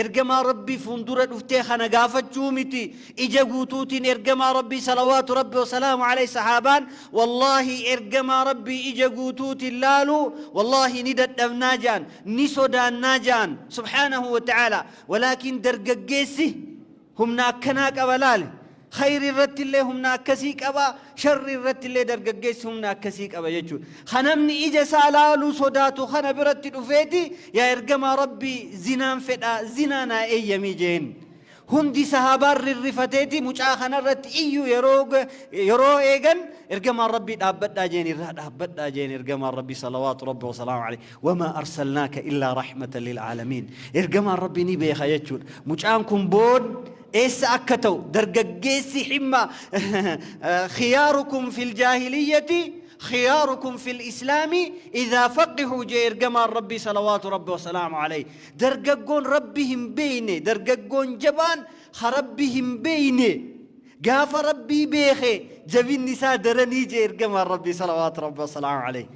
[SPEAKER 5] ergamaa Rabbii fuuldura dhuftee kana gaafachuu miti, ija guutuutiin ergamaa Rabbii صلوات ربي وسلامه عليه, sahaabaan والله ergamaa Rabbii ija guutuutiin laalu والله ni dadhabnaa jaan, ni sodaannaa jaan, سبحانه وتعالى. ولكن dargaggeessi humna akkanaa qaba. Laale, khayri irratti illee humna akkasii qaba, sharri irratti illee dargaggeessi humna akkasii qaba jechuudha. Kanamni ija isaa laaluu sodaatu kana biratti dhufeeti, yaa ergamaa Rabbii, zinaan fedha, zinaa naa eeyyamii jeen. Hundi sahaabaan rirrifateeti mucaa kanarratti iyyuu yeroo eegan, ergamaan Rabbii dhaabbadhaa jeen, irraa dhaabbadhaa jeen ergamaan Rabbii صلوات ربي وسلامه عليه. وما أرسلناك إلا رحمة للعالمين. Ergamaan Rabbii ni beeka jechuudha. Mucaan kun bood eessa akka ta'u, dargaggeessi himma, خياركم في الجاهلية خياركم في الإسلام إذا فقهوا jee ergamaan Rabbii صلوات ربي وسلامه عليه. Dargaggoon Rabbi hin beeyne, dargaggoon jabaan ha Rabbi hin beeyne, gaafa Rabbii beeke jabinni isaa daranii jee ergamaan Rabbii صلوات ربي وسلامه عليه.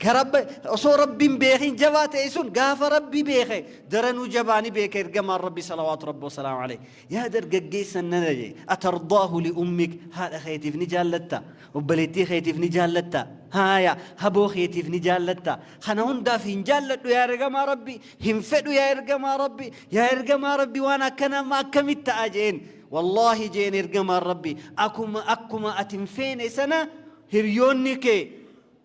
[SPEAKER 5] Osoo Rabbiin beekin jabaa ta'e sun gaafa Rabbi beeke daranuu jabaani beeke ergamaan Rabbi صلوات ربي وسلامه عليه. Yaa dargaggeessan nana jee, أترضاه لأمك, haadha keetiif ni jaallatta? Obboleettii keetiif ni jaallatta? Haaya, haboo keetiif ni jaallatta? Kana hundaaf hin jaalladhu yaa ergamaa Rabbi, hin fedhu yaa ergamaa Rabbi, yaa ergamaa Rabbi, waan akkana amma akkamitti ta'a jeen. والله jeen ergamaan Rabbi, akkuma ati hin feene sana hiriyoonni kee,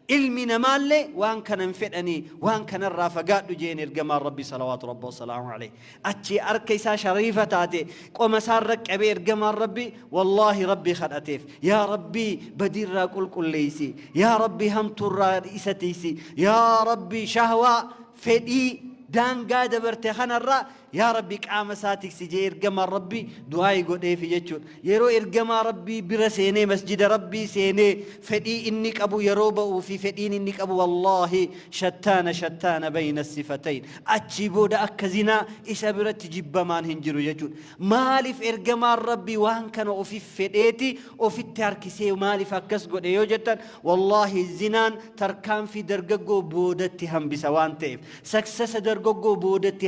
[SPEAKER 5] ilmi namaallee waan kana hin fedhanii, waan kanarraa fagaadhu jeen ergamaan Rabbi صلوات ربي وسلامه عليه. Achi harka isaa shariifa taate qoma isaarra qabee ergamaan Rabbi والله Rabbi kadhateef, yaa Rabbii, badiirraa qulqulleeysi, yaa Rabbi, hamtuurraa isa tiisi, yaa Rabbi, shahwaa fedhii daangaa dabarte kanarraa yaa Rabbi qaama isaa tiksi jee ergamaan Rabbii du'aayi godheefi jechuudha. Yeroo ergamaa Rabbii bira seenee, masjida Rabbii seenee, fedhii inni qabu yeroo ba'uu fi fedhiin inni qabu, والله شتان شتان بين الصفتين. Achii booda akka zinaa isa biratti jibbamaan hin jiru jechuudha. Maaliif ergamaan Rabbii waan kana ofiif fedheeti ofitti harkisee maaliif akkas godhe yoo jettan, والله zinaan tarkaanfii dargaggoo boodatti hambisa waan ta'eef, saksasa dargaggoo boodatti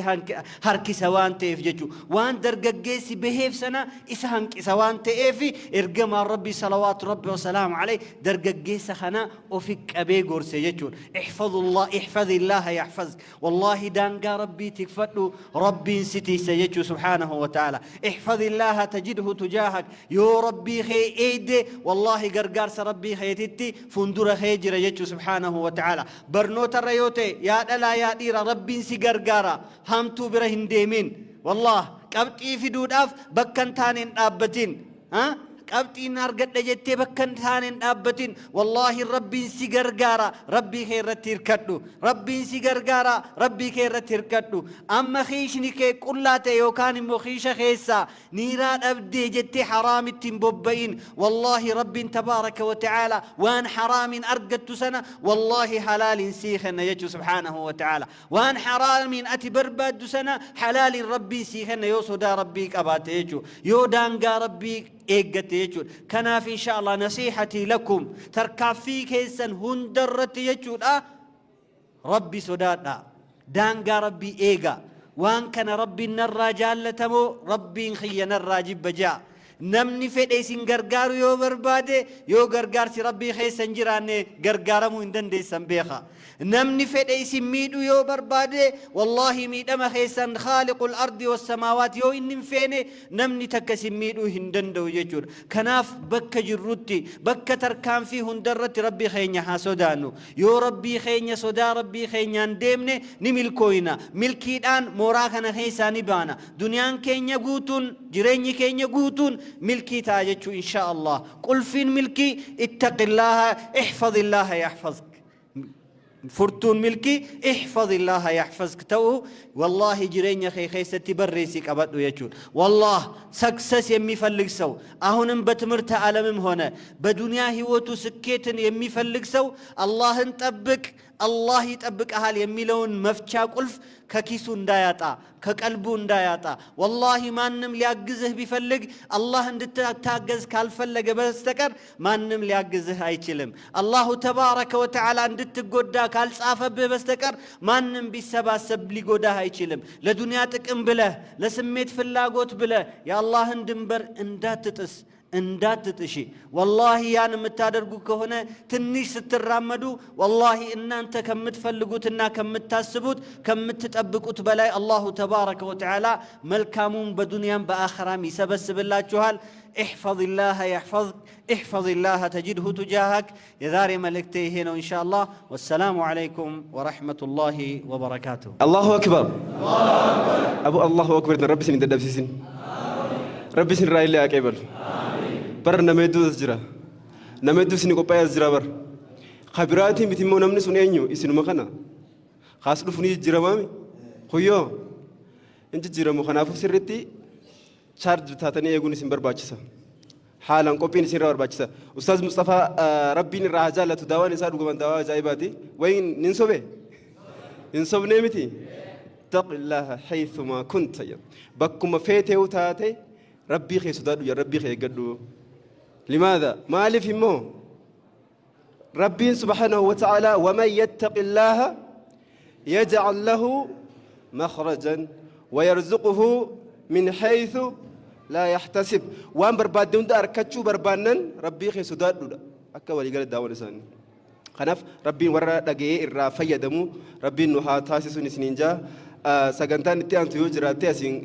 [SPEAKER 5] harkisa waan ta'eef jechuudha. Waan dargaggeessi baheef sana isa hanqisa waan ta'eef ergamaan Rabbii صلوات ربي وسلامه عليه dargaggeessa kana ofi qabee gorse jechuudha. احفظ الله، احفظ الله يحفظك. والله daangaa Rabbii tikfadhu, Rabbiin si tiisa jechuu سبحانه وتعالى. احفظ الله تجده تجاهك. Yoo Rabbii kee eeyde, والله gargaarsa Rabbii keetitti fuuldura kee jira jechuu سبحانه وتعالى. Barnootarra yoo ta'e, yaa dhalaa yaa dhiira, Rabbiin si gargaara, hamtuu bira hin deemin. والله qabxii fiduudhaaf bakka hin taane hin dhaabbatin. Qabxiin argadha jettee bakka hin taane hin dhaabbatin. والله Rabbiin si gargaara, Rabbii kee irratti hirkadhu. Rabbiin si gargaara, Rabbii kee irratti hirkadhu. Amma kiishni kee qullaa ta'e yookaan immoo kiisha keessaa niiraa dhabdee jettee haraamitti hin bobba'in. والله Rabbiin تبارك وتعالى waan haraamiin argattu sana والله halaaliin sii kenna jechuu سبحانه وتعالى. Waan haraamiin ati barbaaddu sana halaaliin Rabbiin sii kenna yoo sodaa Rabbii qabaatte jechuu, yoo daangaa Rabbii eeggatte jechuudha. Kanaaf إن شاء الله نصيحتي لكم, tarkaaffii keessan hundarratti jechuudha, Rabbi sodaadha. Daangaa Rabbii eega. Waan kana Rabbiin narraa jaallatamoo Rabbiin kiyya narraa jibba ja'a. Namni fedhe isin gargaaru yoo barbaade, yoo gargaarsi Rabbii keessa hin jiraanne gargaaramuu hin dandeessan beeka. Namni fedhe isin miidhuu yoo barbaade, wallaahi miidhama keessan Khaaliqul ardi wassamaawaat yoo inni hin feene namni takka isin miidhuu hin danda'u jechuudha. Kanaaf bakka jirrutti, bakka tarkaanfii hundarratti Rabbi keenya haa sodaannu. Yoo Rabbii keenya sodaa Rabbii keenyaan deemne ni milkooyna. Milkiidhaan mooraa kana keessaa ni baana. Duniyaan keenya guutuun, jireenyi keenya guutuun milkii ta'a jechuu inshaa Allah. Qulfiin milkii ittaqillaaha, ihfazillaaha yahfazk. Furtuun milkii ihfazillaaha yahfazk ta'uu wallaahi jireenya kee keessatti barreessii qabadhu jechuudha. Wallaah success የሚፈልግ ሰው፣ አሁንም በትምህርት ዓለምም ሆነ በዱንያ ህይወቱ ስኬትን የሚፈልግ ሰው፣ አላህን ጠብቅ አላህ ይጠብቅሃል የሚለውን መፍቻ ቁልፍ ከኪሱ እንዳያጣ፣ ከቀልቡ እንዳያጣ። ወላሂ ማንም ሊያግዝህ ቢፈልግ አላህ እንድትታገዝ ካልፈለገ በስተቀር ማንም ሊያግዝህ አይችልም። አላሁ ተባረከ ወተዓላ እንድትጎዳ ካልጻፈብህ በስተቀር ማንም ቢሰባሰብ ሊጎዳህ አይችልም። ለዱንያ ጥቅም ብለህ፣ ለስሜት ፍላጎት ብለህ የአላህን ድንበር እንዳትጥስ፣ እንዳትጥሺ። ወላሂ ያን የምታደርጉ ከሆነ ትንሽ ስትራመዱ ወላሂ እናንተ ከምትፈልጉትና ከምታስቡት ከምትጠብቁት በላይ አላሁ ተባረከ ወተዓላ መልካሙን በዱንያም በአኸራም ይሰበስብላችኋል። احفظ الله يحفظك، احفظ الله تجده تجاهك። የዛሬ መልእክቴ ይሄ ነው ኢንሻአላህ። ወሰላሙ ዓለይኩም ወረሕመቱላሂ ወበረካቱሁ።
[SPEAKER 1] الله أكبر abu الله أكبر. Rabbi isin hin dadhabsiisin, Rabbi isin irraa illee haa qeebalu. Bara nama hedduu as jira, nama hedduu isin qophaa'ee as jira. Bara kabiraatii miti immoo namni sun eenyu? Isinuma kana kaas dhufu ni jijjiiramaami kuyyoo hin jijjiiramu. Kanaafuu sirriitti charge taatanii eeguun isin barbaachisa, haalaan qophiin isin irraa barbaachisa. Ustaaz Mustafaa Rabbiin irraa haa jaallatu. Daawaan isaa dhuguman daawaa ajaa'ibaati. Wayin nin sobe hin sobnee miti. اتق الله حيثما كنت. Bakkuma feeteewu taate Rabbii kee sodaadhu yaa Rabbii kee eeggadhu. لماذا? Maaliif immoo Rabbiin سبحانه وتعالى ومن يتق الله يجعل له مخرجا ويرزقه من حيث لا يحتسب. Waan barbaadde hunda arkachuu barbaannan Rabbii kee sodaadhuudha akka waliigala daawwan isaanii. Kanaaf Rabbiin warra dhaga'ee irraa fayyadamu Rabbiin nu haa taasisuun isiniin jaa. Sagantaan itti aantu yoo jiraatte asiin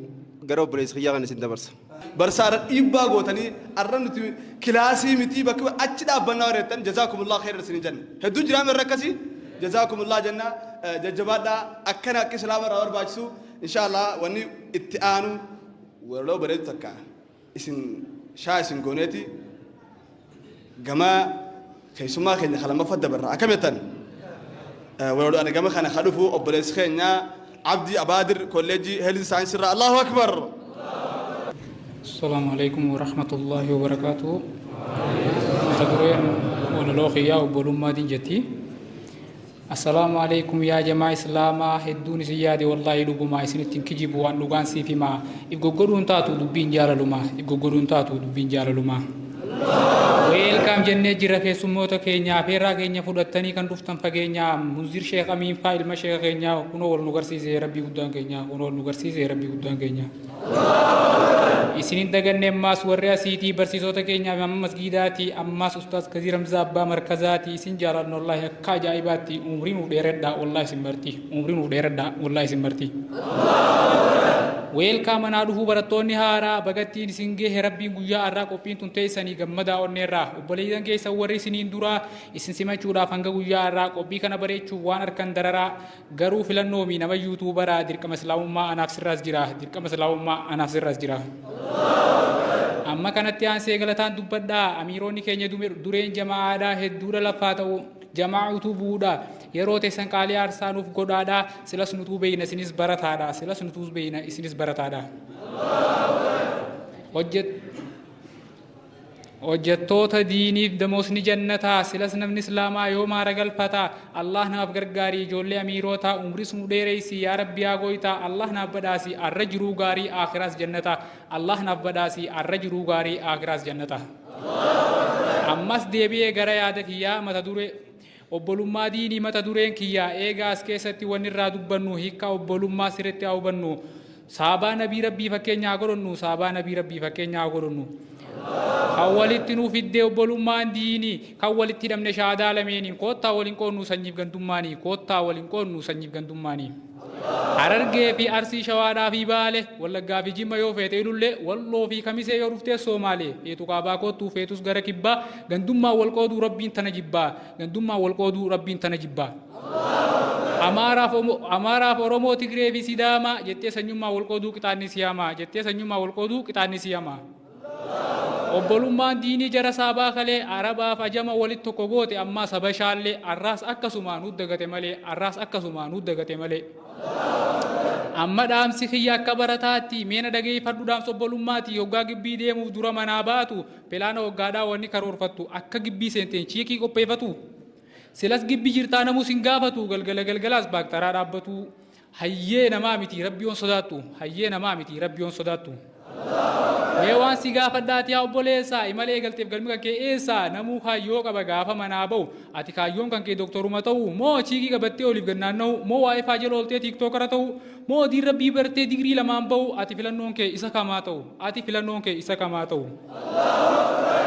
[SPEAKER 1] gara obboleessa kiyyaa kan isin dabarsa.
[SPEAKER 3] Barsaadha dhiibbaa gootanii arra nuti kilaasii miti bakka achi dhaabbannaa warreettan جزاكم الله خيرا isin jenna. Hedduu jiraame irra akkasii جزاكم الله jenna. Jajjabaadhaa, akkana akka islaama irraa barbaachisu. Insha Allah wanni itti aanu walaloo bareedu takka isin shaa isin gooneeti gama keessummaa keenya kalammaffaa dabarra. Akkam jettan? Walaloo ani gama kana ka dhufu obboleessi keenya Abdii Abaadir, kolleejjii health science irraa. الله أكبر.
[SPEAKER 6] السلام عليكم ورحمة الله وبركاته. Mata dureen walaloo kiyyaa obbolummaa jetti. السلام عليكم يا جماعة islaamaa, hedduun isin yaade wallaahi dhugumaa, isinitti hin kijibu, waan dhugaan siif himaa. If goggodhuun taatu dubbiin jaalalumaa, if goggodhuun taatu dubbiin jaalalumaa. Welcome jennee jirra keessummoota keenya, afeerraa keenya fudhattanii kan dhuftan fageenya. Munzir Sheekh Amiin faa ilma sheekha keenyaa, kunoo wal nu garsiise Rabbii guddaan keenya, kunoo wal nu garsiise Rabbii guddaan keenya. Isinin daganne ammaas warri asiitii barsiisota keenya amma masgiidaati, ammaas Ustaaz Kaziir Hamzaa abbaa markazaati. Isin jaalannu wallaahi akka ajaa'ibaatti, umrii nuuf dheeradhaa wallaahi isin marti, umrii nuuf dheeradhaa wallaahi isin marti. Welcome manaa dhufuu barattoonni haaraa, bagattiin isin gahe Rabbiin guyyaa har'aa. Qophiin tun teessanii gammadaa onneerraa. Obboleeyyan keessan warri isiniin duraa isin simachuudhaaf hanga guyyaa har'aa qophii kana bareechuuf waan harkan dararaa garuu filannoomi nama yuutuubaraa. Dirqama islaamummaa anaaf sirraas jira, dirqama islaamummaa anaaf sirraas jira. Amma kanatti aansee galataan dubbadhaa amiironni keenya dureen jamaa'aadhaa hedduudha lafaa ta'u jamaa utubuudha. Yeroo teessan qaalii aarsaa nuuf godhaadha. Silas nutuu beeyna isinis barataadha, silas nutuu beeyna isinis barataadha. Hojjettoota diiniif damoosni jannataa, silas namni islaamaa yoo maara galfataa. Allah naaf gargaarii ijoollee amiirootaa, umris nu dheereysi yaa Rabbi yaa gooytaa. Allah naaf badhaasi arra jiruu gaarii, aakhiraas jannata. Allah naaf badhaasi arra jiruu gaarii, aakhiraas jannata. Ammas deebi'ee gara yaada kiyyaa, mata duree obbolummaa diinii mata dureen kiyyaa. Eegaa as keessatti wanni irraa dubbannu hiikkaa obbolummaa sirriitti haa hubannu. Saabaa nabii Rabbii fakkeenya haa godhannu, saabaa nabii Rabbii fakkeenya haa godhannu. Kan walitti nu fiddee obbolummaan diinii, kan walitti hidhamne shaadaa lameeniin, koottaa waliin qoonnuu sanyiif gandummaanii, koottaa waliin qoonnuu sanyiif gandummaanii. Harargee fi Arsii Shawaadhaa fi Baale, Wallaggaa fi Jimma yoo feete Ilullee, Walloo fi Kamisee yoo dhuftees Soomaalee, feetu kaabaa koottuu feetus gara kibbaa, gandummaan wal qooduu Rabbiin tana jibbaa, gandummaan wal qooduu Rabbiin tana jibbaa. Amaaraaf Amaaraaf Oromoo Tigree fi Sidaamaa jettee sanyummaan wal qooduu qixaanni si hamaa, jettee sanyummaan wal qooduu qixaanni si hamaa. Obbolummaan diinii jara saabaa kalee Arabaaf ajama walit tokko goote ammaas habashaallee arraas akkasumaa nu dagate malee arraas akkasumaa nu dagate malee. Amma dhaamsi kiyya akka barataatti mee na dhageeffadhu dhaamsa obbolummaati hoggaa gibbii deemuuf dura manaa baatu pilaana hoggaadhaa wanni karoorfattu akka gibbii seenteen chiikii qopheeffatu silas gibbii jirtaa namuu sin gaafatu galgala galgalaas baaktaraa dhaabbatu Hayyee namaa miti rabbi yoon sodaattu hayyee namaa miti rabbi yoon sodaattu. Mee waan si gaafadhaati yaa obboleessa imala eegalteef galmi kan kee eessa namuu kaayyoo qaba gaafa manaa ba'u ati kaayyoon kan kee doktoruma ta'u moo chiikii qabattee oliif gad naanna'u moo waayifaa jala ooltee tiiktookara ta'u moo diin rabbii bartee digrii lamaan ba'u ati filannoon kee isa kamaa ta'u ati filannoon kee isa kamaa ta'u.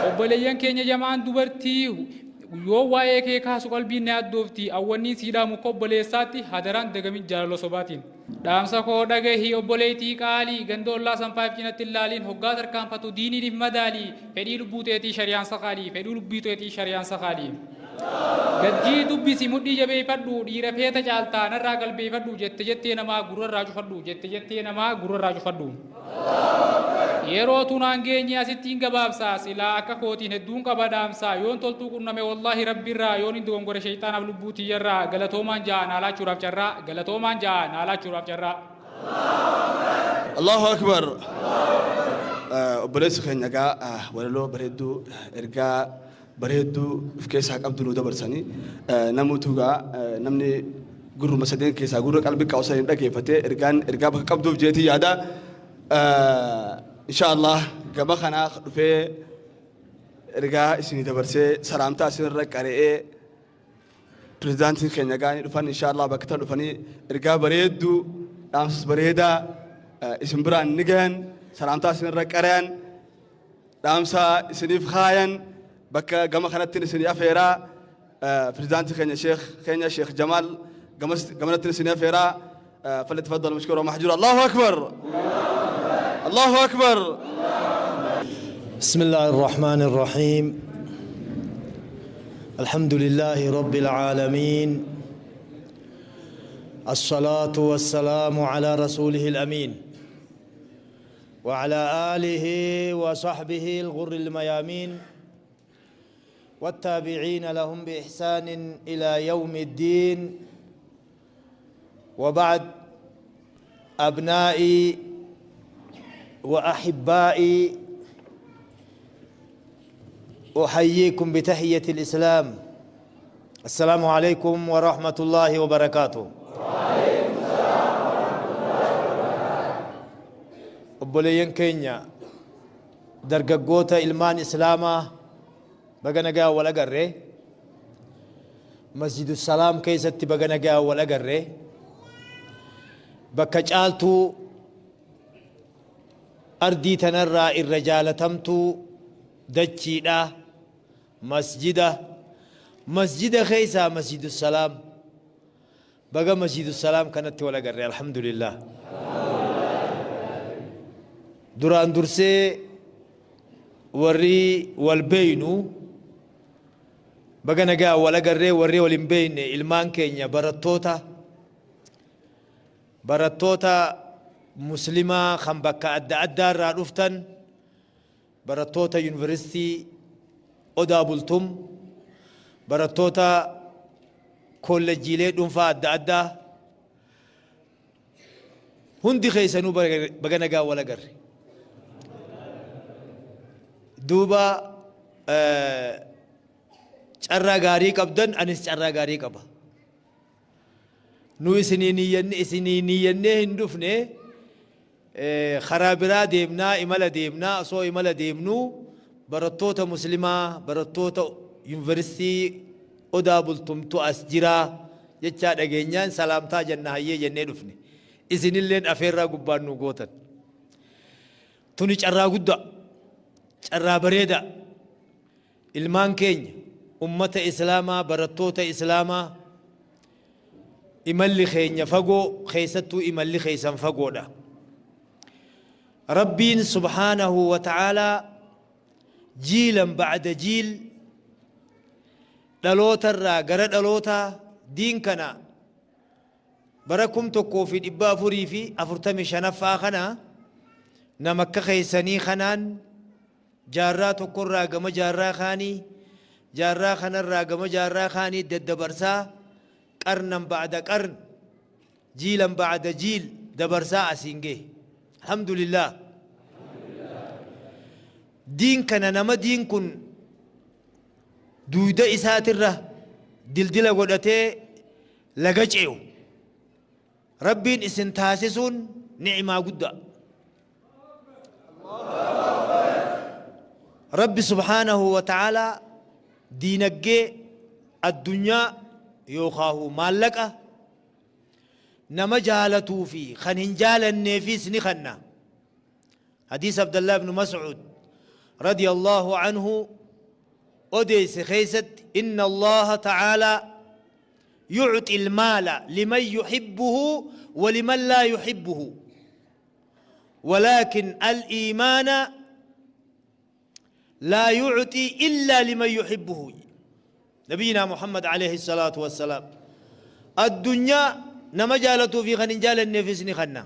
[SPEAKER 6] Obboleeyyan keenya jamaan dubartii Yoon waa'ee kee kaasu qalbiin na yaaddoofti An wanniin sii dhaamu akka obboleessaatti Hadaraan dagamin jaalala sobaatiin. Dhaamsa koo dhagahi obboleeytii qaalii Ganda ollaa san 5 cinatti hin laaliin Hoggaa tarkaanfatu diiniin if madaali Fedhii lubbuu teetii shari'aan sakaali Fedhii lubbuu teetii shari'aan sakaali Gad jii dubbisi mudhii jabeeyfadhu Dhiira feeta caaltaa narraa qalbeeyfadhu Jette jettee namaa gurrarraa cufadhu Jette jettee namaa gurrarraa cufadhu. Yeroo tunaan geenye asittiin gabaabsa Silaa akka kootiin hedduun qaba dhaamsa Yoon toltuu qunname wallaahi Rabbirraa Yoon hin dogongore sheyxaanaaf lubbuu tiyyarraa Galatoomaan ja'a naa laachuudhaaf carraa Galatoomaan ja'a naa laachuudhaaf carraa.
[SPEAKER 3] Allahu Akbar Obboleessi keenya egaa walaloo bareedduu ergaa bareedduu of keessaa qabdu nuu dabarsanii namuutu egaa namni gurruma sadeen keessaa gurra qalbii qabu saniin dhageeffatee ergaan ergaa bakka qabduuf jeetii yaada. Insha Allah gama kanaa dhufee ergaa isinii dabarsee salaamtaa isinirra qara'ee pirezidaantiin keenya gaanii dhufan insha Allah bakka tan dhufanii ergaa bareedduu dhaamsas bareedaa isin biraan ni gahan salaamtaa isinirra qara'an. Dhaamsa isiniif kaayan bakka gama kanattin isinii afeera. Pirezidaantii keenya Sheekh keenya Sheekh Jamaal gamas gamanattin isinii afeera. Falyatafaddal mashkuura mahjuura. Allahu Akbar! Allahu Akbar!
[SPEAKER 7] بسم الله الرحمن الرحيم الحمد لله رب العالمين الصلاة والسلام على رسوله الأمين وعلى آله وصحبه الغر الميامين والتابعين لهم بإحسان إلى يوم الدين وبعد أبنائي وأحبائي أحييكم بتحية الإسلام السلام عليكم ورحمة الله وبركاته Obboleeyyan keenya dargaggoota ilmaan Islaamaa baga nagaan wal agarre. Masjidu Salaam keessatti baga nagaan wal agarre. Bakka caaltuu ardii tanarraa irra jaalatamtuu dachiidha. Masjida Masjida keessaa Masjidu Salaam. Baga Masjidussalaam kanatti wal agarre Alhamdulillah. Duraan dursee warri wal beeynu baga nagaan wal agarree warri wal hin beeyne ilmaan keenya barattoota barattoota muslimaa kan bakka adda addaa irraa dhuftan barattoota Yuunivarsiitii Odaa Bultum, barattoota koollejjiilee dhuunfaa adda addaa hundi keessanuu baga nagaan wal agarre. Duuba carraa gaarii qabdan anis carraa gaarii qaba. Nu isinii niyyannee hin dhufne Karaa biraa deemnaa, imala deemnaa, osoo imala deemnuu barattoota Muslimaa, barattoota Yunivarsiitii Odaa Bultumtu as jira jechaa dhageenyaan salaamtaa jenna hayyee jennee dhufne. Isinilleen afeerraa gubbaan nuu gootan. Tuni carraa guddaa. Carraa bareedaa. Ilmaan keenya, ummata Islaamaa, barattoota Islaamaa, imalli keenya fagoo, keessattuu imalli keessan fagoodha. Rabbiin subhaanahu wa ta'aalaa jiilan ba'da jiil, dhalootarraa gara dhalootaa, diin kana bara 1445ffaa kana nama akka keessanii kanaan jaarraa tokkorraa gama jaarraa kaanii, jaarraa kanarraa gama jaarraa kaanii daddabarsaa, qarnan ba'da qarn, jiilan ba'da jiil dabarsaa asiin gahe. Alhamdulillah. Diin kana nama diin kun duuda isaatirra dildila godhatee laga ce'u Rabbiin isin taasisuun ni'imaa guddaa. Rabbi subhaanahu wa ta'aalaa diinaggee addunyaa yookaahu maallaqa nama jaalatuu fi kan hin jaalanneefis ni kanna. Hadiisa Abdallah ibn Mas'uud radiyallahu anhu odeesse keessatti, inna Allaha ta'aalaa yu'xi al-maala liman yuhibbuhu wa liman laa yuhibbuhu, walaakin al-iimaana laa yu'xi illaa liman yuhibbuhu. Nabiyyinaa Muhammad alayhi salaatu wassalaam addunyaa nama jaalatuu fi kan hin jaalanneefis ni kanna.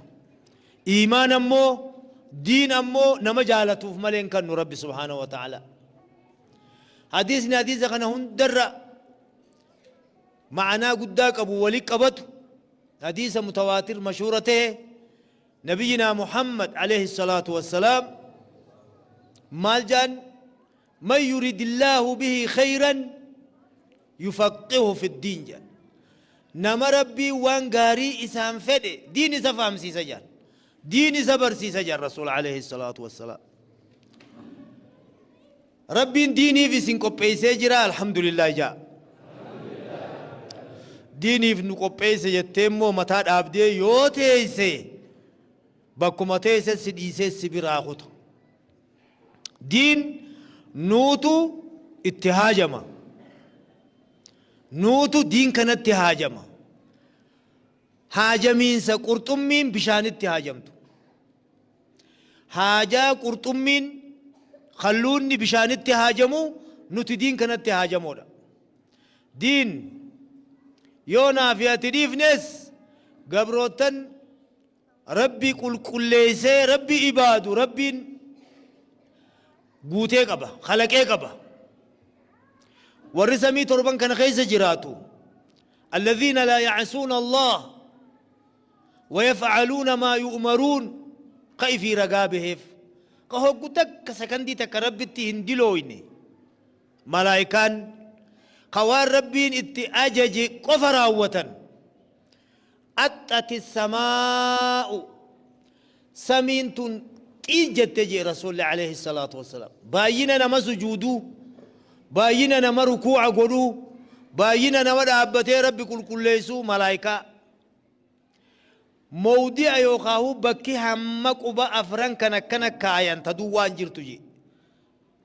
[SPEAKER 7] Iimaan ammoo, diin ammoo, nama jaalatuuf malee hin kannu Rabbi subhaanahu wa ta'ala. Hadiisni hadiisa kana hundarra ma'anaa guddaa qabu wali qabatu, hadiisa mutawaatir mashuura ta'e, Nabiyyinaa Muhammad alayhi salaatu wassalaam maal jaan? Man yuridillaahu bihi khayran yufaqqihu fiddiin jedhan. Nama Rabbiin waan gaarii isaan fedhe diin isa fahamsiisa jedhan. Diin isa barsiisa jedhan Rasuul alayhi salaatu wassalaam. Rabbiin diiniif isin qopheessee jira, alhamdulillah jaa. Diiniif nu qopheesse jettee immoo mataa dhaabdee yoo teesse, bakkuma teesse si dhiisee si biraa kuta. Diin nuutu itti haajama. Nuutu diin kanatti haajama. Haajamiinsa qurxummiin bishaanitti haajamtu. Haajaa qurxummiin kalluunni bishaanitti haajamu, nuti diin kanatti haajamoodha. Diin yoo naa fi ati dhiifnes, gabroottan Rabbi qulqulleessee Rabbi ibaadu Rabbiin guutee qaba, kalaqee qaba. Warri samii torban kana keessa jiraatu, alladhiina laa ya'suuna Allah wa yaf'aluuna maa yu'maruun, ka ifii ragaa baheef, ka hoggu takka sakandii takka Rabbitti hin dilooyne, malaayikaan ka waan Rabbiin itti ajaje qofa raawwatan. Axxati samaa'u, samiin tun xiij jette jee Rasuulli alayhi salaatu wassalaam. Baay'ina nama sujuuduu, baay'ina nama rukuu'a godhuu, baay'ina nama dhaabbatee Rabbi qulqulleessuu, malaayikaa. Mowdi'a yookaahuu bakki hamma quba afran kan akkana kaayan ta duwwaan jirtu jee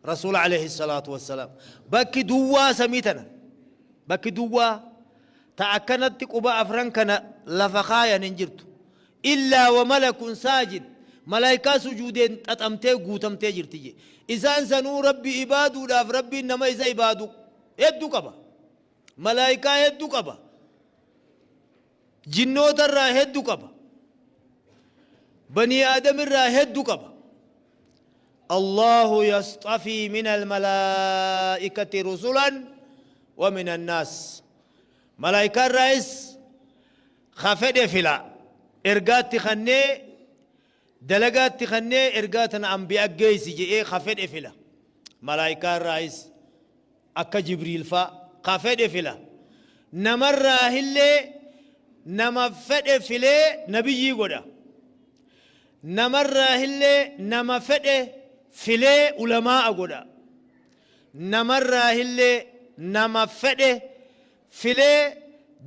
[SPEAKER 7] Rasuula alayhi salaatu wassalaam. Bakki duwwaa samii tana, bakki duwwaa ta akkanatti quba afran kana lafa kaayan hin jirtu. Illaa wa malakun saajid, malaayikaa sujuudeen xaxamtee guutamtee jirti jee. Isaan sanuu Rabbi ibaaduudhaaf, Rabbiin nama isa ibaadu hedduu qaba. Malaayikaa hedduu qaba. Jinnoota irraa heddu qaba. Banii Aadam irraa heddu qaba. Allahu yasxafii min almalaa'ikati rusulan wa min annaas. Malaayikaa irraayis ka fedhe fila. Ergaatti kannee, dalagaatti kannee, ergaa tana anbiya geessi je'ee ka fedhe fila. Malaayikaa irraayis akka Jibriil faa ka fedhe fila. Namarraahillee nama fedhe filee nabiyyii godha. Namarraahillee nama fedhe filee ulamaa'a godha. Namarraahillee nama fedhe filee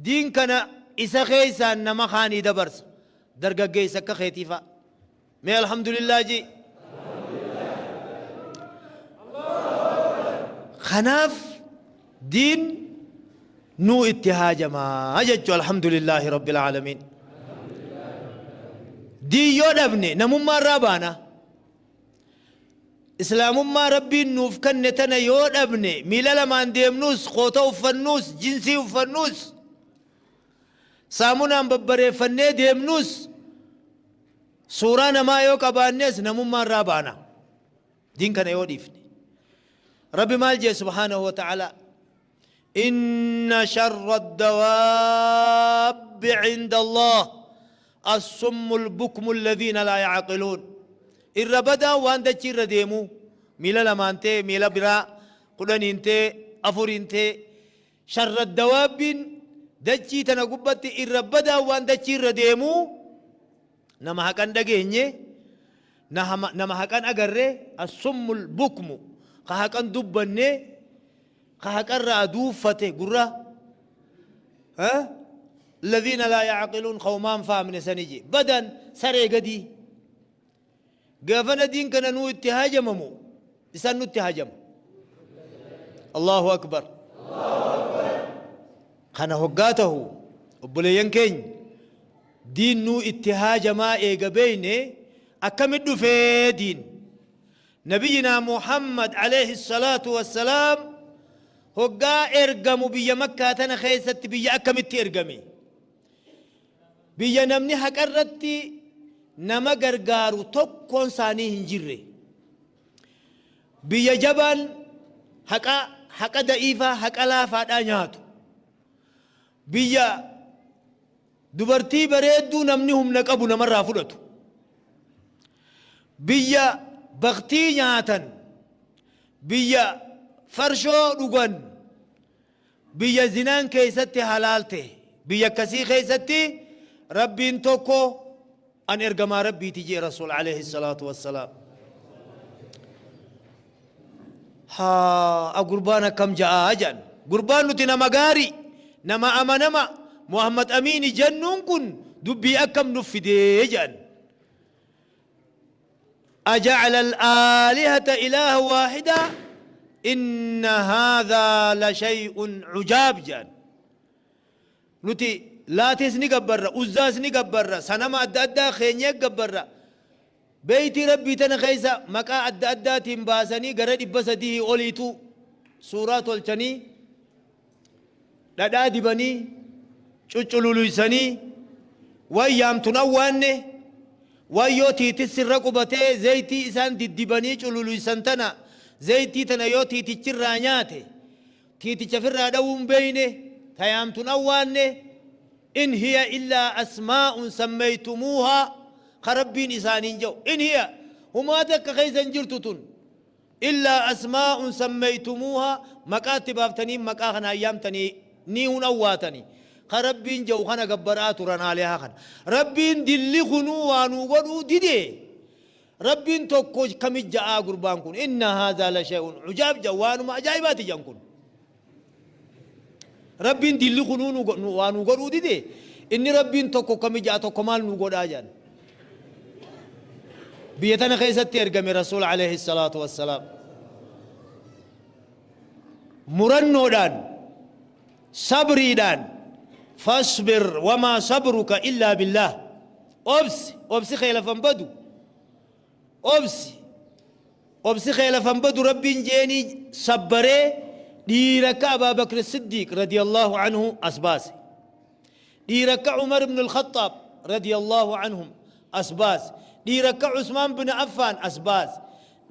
[SPEAKER 7] diin kana isa keessaan nama kaanii dabarsa. Dargaggeessa akka keetii fa'a. Mee alhamdulillah jii. Kanaaf diin nuu itti haajamaa jechuu alhamdulillaahi rabbil aalamiin. Diin yoo dhabne namummaa irraa baana. Islaamummaa Rabbiin nuuf kanne tana yoo dhabne miila lamaan deemnuus, koota uffannuus, jinsii uffannuus, saamunaan babbareeffannee deemnuus, suuraa namaa yoo qabaannes namummaa irraa baana. Diin kana yoo dhiifne. Rabbi maal jee subhaanahu wa ta'ala? Inna sharra dawaabbi cinda Allah as-summu al-bukmu alladhiina laa ya'aqiluun. Irra badaan waan dachii irra deemu miila lamaan ta'e, miila biraa 10n ta'e, 4n ta'e, sharra dawaabbiin dachii tana gubbatti irra badaan waan dachii irra deemu nama haqan dhageenye, nama haqan agarre, as-summul bukmu, ka haqan dubbanne, ka haqarraa duuffate gurra, alladhiina laa ya'qiluun, ka homaan fahamne sani je badan saree gadii. Gaafana diin kana nuu itti hajamamu isaan nutti hajama. Allahu akbar. Kana hoggaa tahu, obboleeyyan keenya, diin nuu itti haajamaa eega beeyne, akkamit dhufee diin Nabiyyinaa Muhammad alayhi salaatu wassalaam hoggaa ergamu biyya Makkaa tana keessatti biyya akkamitti ergame? Biyya namni haqa irratti nama gargaaru tokkoon isaanii hin jirre, biyya jabaan haqa haqa da'iifaa, haqa laafaadhaa nyaatu, biyya dubartii bareedduu namni humna qabu namarraa fudhatu, biyya baktii nyaatan, biyya farshoo dhugan, biyya zinaan keessatti halaal ta'e, biyya akkasii keessatti Rabbiin tokko, an ergamaa Rabbiiti jee Rasuul alayhi salaatu wassalaam. Haa, gurbaan akkam ja'aa jedhan. Gurbaan nuti nama gaarii, nama amanama, Muhammad Amiini jennuun kun dubbii akkam nuf fidee jedhan. Aja'ala al-aalihata ilaaha waahida, inna haadhaa la shay'un cujaab jedhan. Nuti Laatis ni gabbarra, Uzzaas ni gabbarra, sanama adda addaa keenyee gabbarra. Beeytii Rabbii tana keessa maqaa adda addaatiin baasanii gara 300 oliitu suuraa tolchanii, dhadhaa dibanii, cuccululuysanii, waan yaamtun awwaanne, waan yoo tiitissi irra qubatee zeytii isaan diddibanii cululuysan tana, zeytii tana yoo tiitichirraa nyaate tiiticha firraa dhawuu hin beeyne, ta yaamtun awwaanne, in hiya illaa asmaa'un sammeeytumuuhaa, ka Rabbiin isaaniin je'u, in hiya, humaa takka keessa hin jirtu tun, illaa asmaa'un sammeeytumuuhaa, maqaa itti baaftanii maqaa kanaan yaamtanii niihun awwaatani, ka Rabbiin je'u kana gabbara'aa turan aalihaa kana. Rabbiin dilli kunuu waa nuu godhuu didee, Rabbiin tokko kami ja'aa gurbaan kun? Inna haadhaa la shay'un ujaab ja'a, waanuma ajaa'ibaati ja'an kun. Rabbiin dilli kunuu waa nuu godhuu dide, inni Rabbiin tokko kami ja'a, tokko maal nuu godhaa ja'an. Biyya tana keessatti ergame Rasuul alayhi salaatu wassalaam. Murannoodhaan, sabriidhaan, fasbir wamaa sabruka illaa billaah. Obsi, obsi kee lafa hin badu. Obsi, obsi kee lafa hin badu Rabbiin jeenii sabbaree dhiira akka Abaa Bakr Siddiiq radiyallahu anhu as baase. Dhiira akka Umar ibn al-Khattaab radiyallahu anhum as baase. Dhiira akka Usmaan bin Affaan as baase.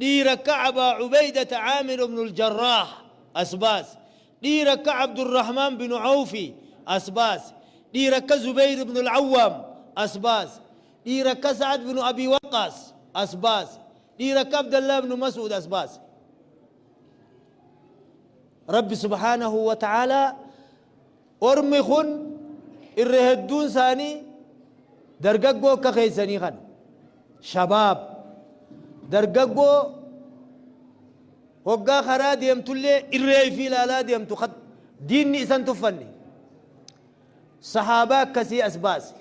[SPEAKER 7] Dhiira akka Abaa Ubeydata Aamir ibn al-Jarraah as baase. Dhiira akka Abdurrahmaan bin Awfi as baase. Dhiira akka Zubayr ibn al-Awwaam as baase. Dhiira akka Sa'ad bin Abi Waqqaas as baase. Dhiira akka Abdallah ibn Mas'uud as baase. Rabbi subhaanahu wa ta'aalaa ormi kun irra hedduun isaanii dargaggoo akka keessanii kana, shabaab, dargaggoo hoggaa karaa deemtullee irree ifii ilaalaa deemtu, ka diinni isan tuffanne, sahaabaa akkasii as baase.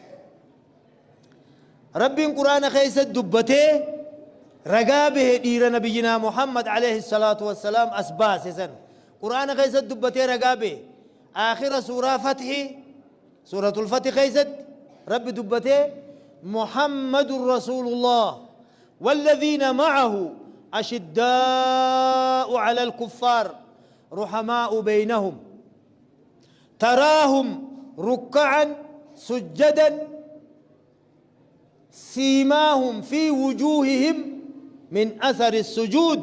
[SPEAKER 7] Rabbiin Qur'aana keessa dubbatee ragaa bahe dhiira nabiyyinaa Muhammad alayhi salaatu wassalaam as baase san. Qur'aana keessatti dubbatee ragaa bahe. Aakhira suuraa Fathi, suuratul Fathi keessatti Rabbi dubbatee Muhammadun Rasuulullah walladhiina ma'ahu ashiddaa'u 'alal kuffaar ruhamaa'u beynahum taraahum rukka'an sujjadan siimaahum fi wujuuhihim min athari sujuud